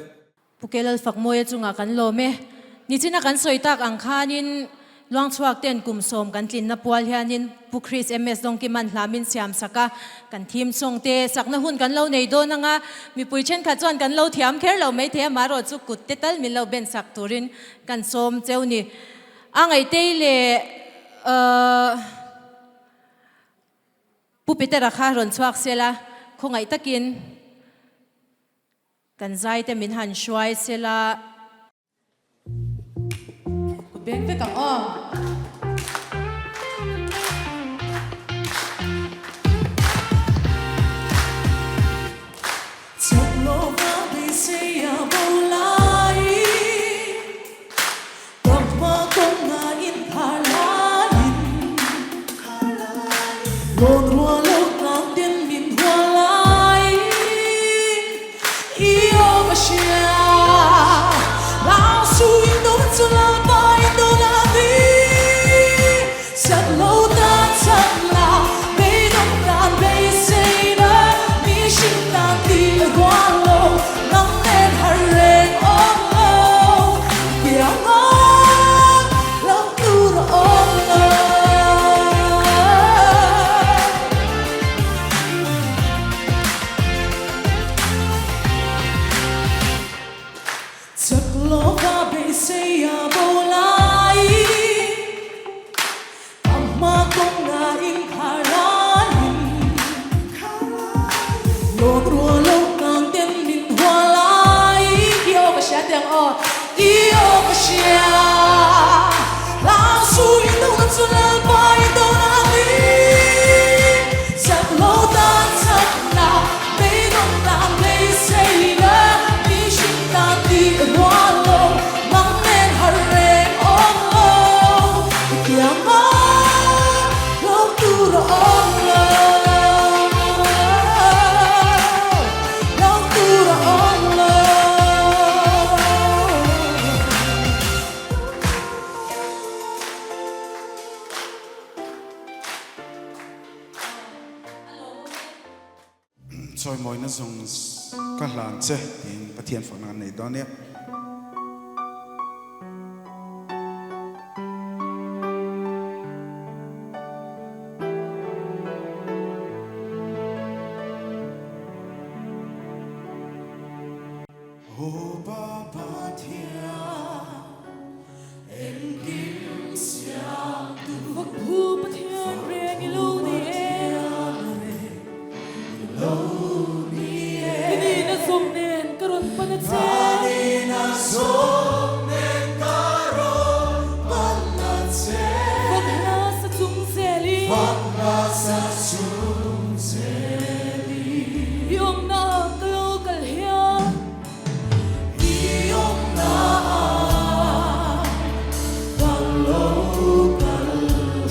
Pu Kelal Fakmawia chungah kan lawm e. Nichina kan sawi tak ang khanin Luangchhuak ten kum sawm kan tlinna pual hianin Pu Chris MS Dawngkiman hla min siam sak a, kan theme song te sakna hun kan lo nei dawn anga mipui thenkhat chuan kan lo thiam kher lo maithei a, marawh chu kut te tal min lo ben sak turin Kan sawm cheu ni. A ngaihtei leh Pu Petera kha rawn chhuak sela, khawngaih takin kan zaite min han hruai sela. Kut beng vek ang aw. hria. Hlau suh i dona chu Lalpa i dona a ni. Chak lo tan chakna, beidawng tan beiseina, mihring tan tih rual lo, nang nen har reng awm lo. I kianga lo tur a awm lo, lo tur a awm lo. Chawimawina zawng ka hlan che tiin Pathian fakna kan nei dawn nia. Aw Pa Pathian, engkim siamtu. Fak phu Pathian reng i lo ni e. Ka nihna zawm nen ka rawn pan a che. Ka nihna zawm nen ka rawn pan a che. Fak hla sa chung zelin. Fak hla sa chung zelin. I awmna ka lo kal hian. I awmna ka lo kal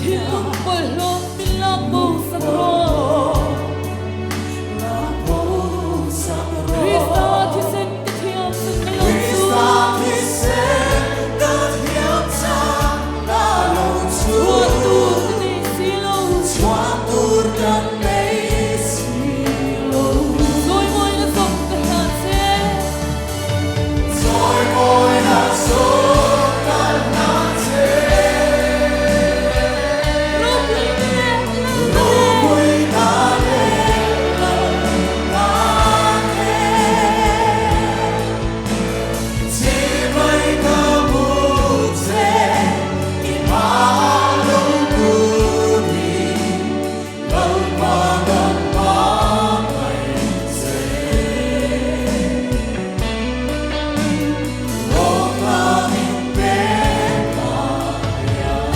hian. Thinlung bawlhhlawh min lak bo sak rawh. Lak bo sak rawh. Krista thisen ka thiam chak na lo chu. Krista thisen ka thiam chak na lo chu. Chhuan tur ka nei si lo. Chhuan tur ka nei si lo. Zawimawina zawng ka hlan che. Zawimawina zawng ka hlan che. Ropui na leh Ropui na leh Lalna te. Chibai ka bu che i hma lo kuni Lalpa kan hmangaih che. Lawmna min pek a hian.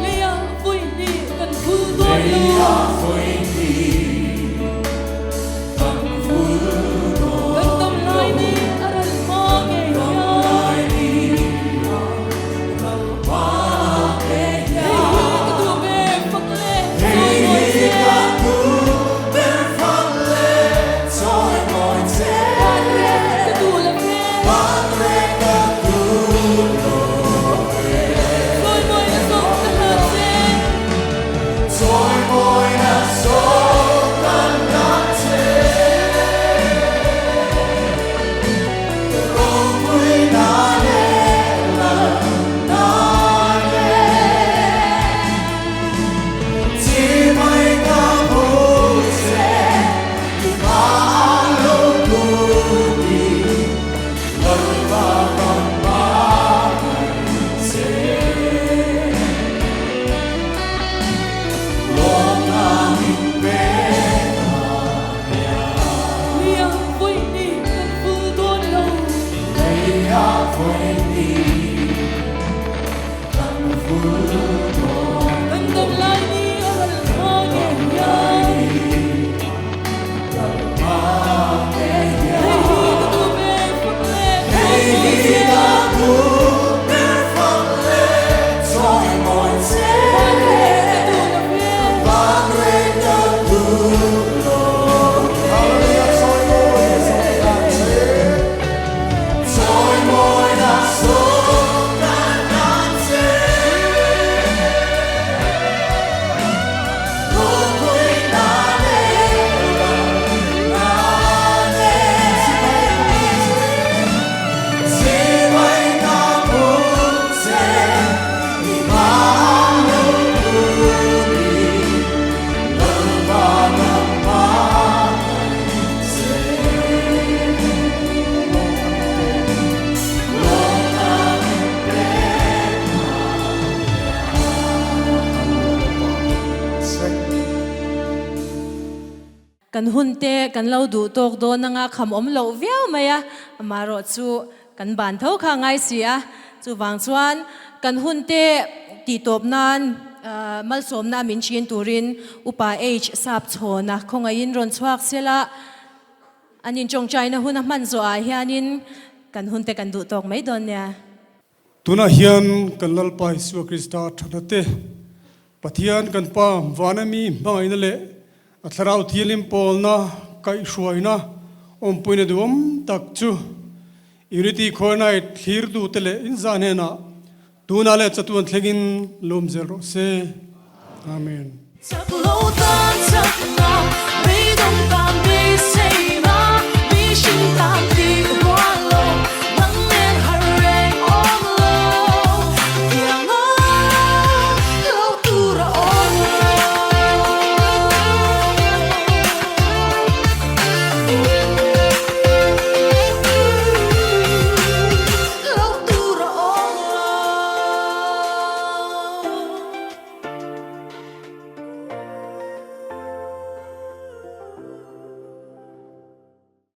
Leiah vawi hnih kan vul dawn lo. Leiah vawi hnih kan vul dawn lo. Kan dam lai ni a ral hma ngei hian. Dam lai ni a ral hma ngei hian. Hei hi ka duh ber fak le chawi mawi che. Hei hi ka duh ber fak le chawi mawi che. Ban reng ka duh lo ve. Ban reng ka duh lo ve. Chawi mawi na zawng ka hlan che. Chawi mawi na zawng ka hlan che. Ropui na leh lal na leh. Chibai ka bu che i hma lo kuni Lalpa kan hmangaih che. Lawmna min pek a hian. Leia vawi hnih kan vul dawn lo. Leia vawi hnih kan vul dawn. Kan dam lai ni a ral hma ngei hian. Ral hma ngei hian. Hei hi ka duh ber fak le chawi mawi che. Hei hi ka duh ber fak le chawi mawi che. Van reng ka duh lo ve. Van reng ka duh lo ve. Hallelujah chawi mawi na zawng ka hlan che. Chawi mawi na zawng ka hlan che. Ropui na leh ram na leh. Chibai ka bu che. I hma lo kuni Lalpa kan hmangaih che. Lawmna min pek a hian. Kan hun te kan lo duh tawk dawn anga kham awm loh viau mai a, amaherawh chu. kan ban tho kha a ngai si a. Chuvang chuan kan hun te tih tawp nan malsawmna min chin turin Upa H sap chhawna khawngaihin rawn chhuak sela an intawngtaina hun a hman zawhah hianin kan hun te kan duh tawk mai dawn nia. Tunah hian kan Lalpa Isua Krista thatna te, Pathian kan Pa vana mi hmangaihna leh a Thlarau Thianghlim pawlna kaihhruaina awmpuina duhawm tak chu Unity Choir Night thlirtute leh inzah hnenah tunah leh chatuan thlengin lawm zel rawh se. Amen. Chak lo tan chakna, beidawng tan beiseina, mihring tan.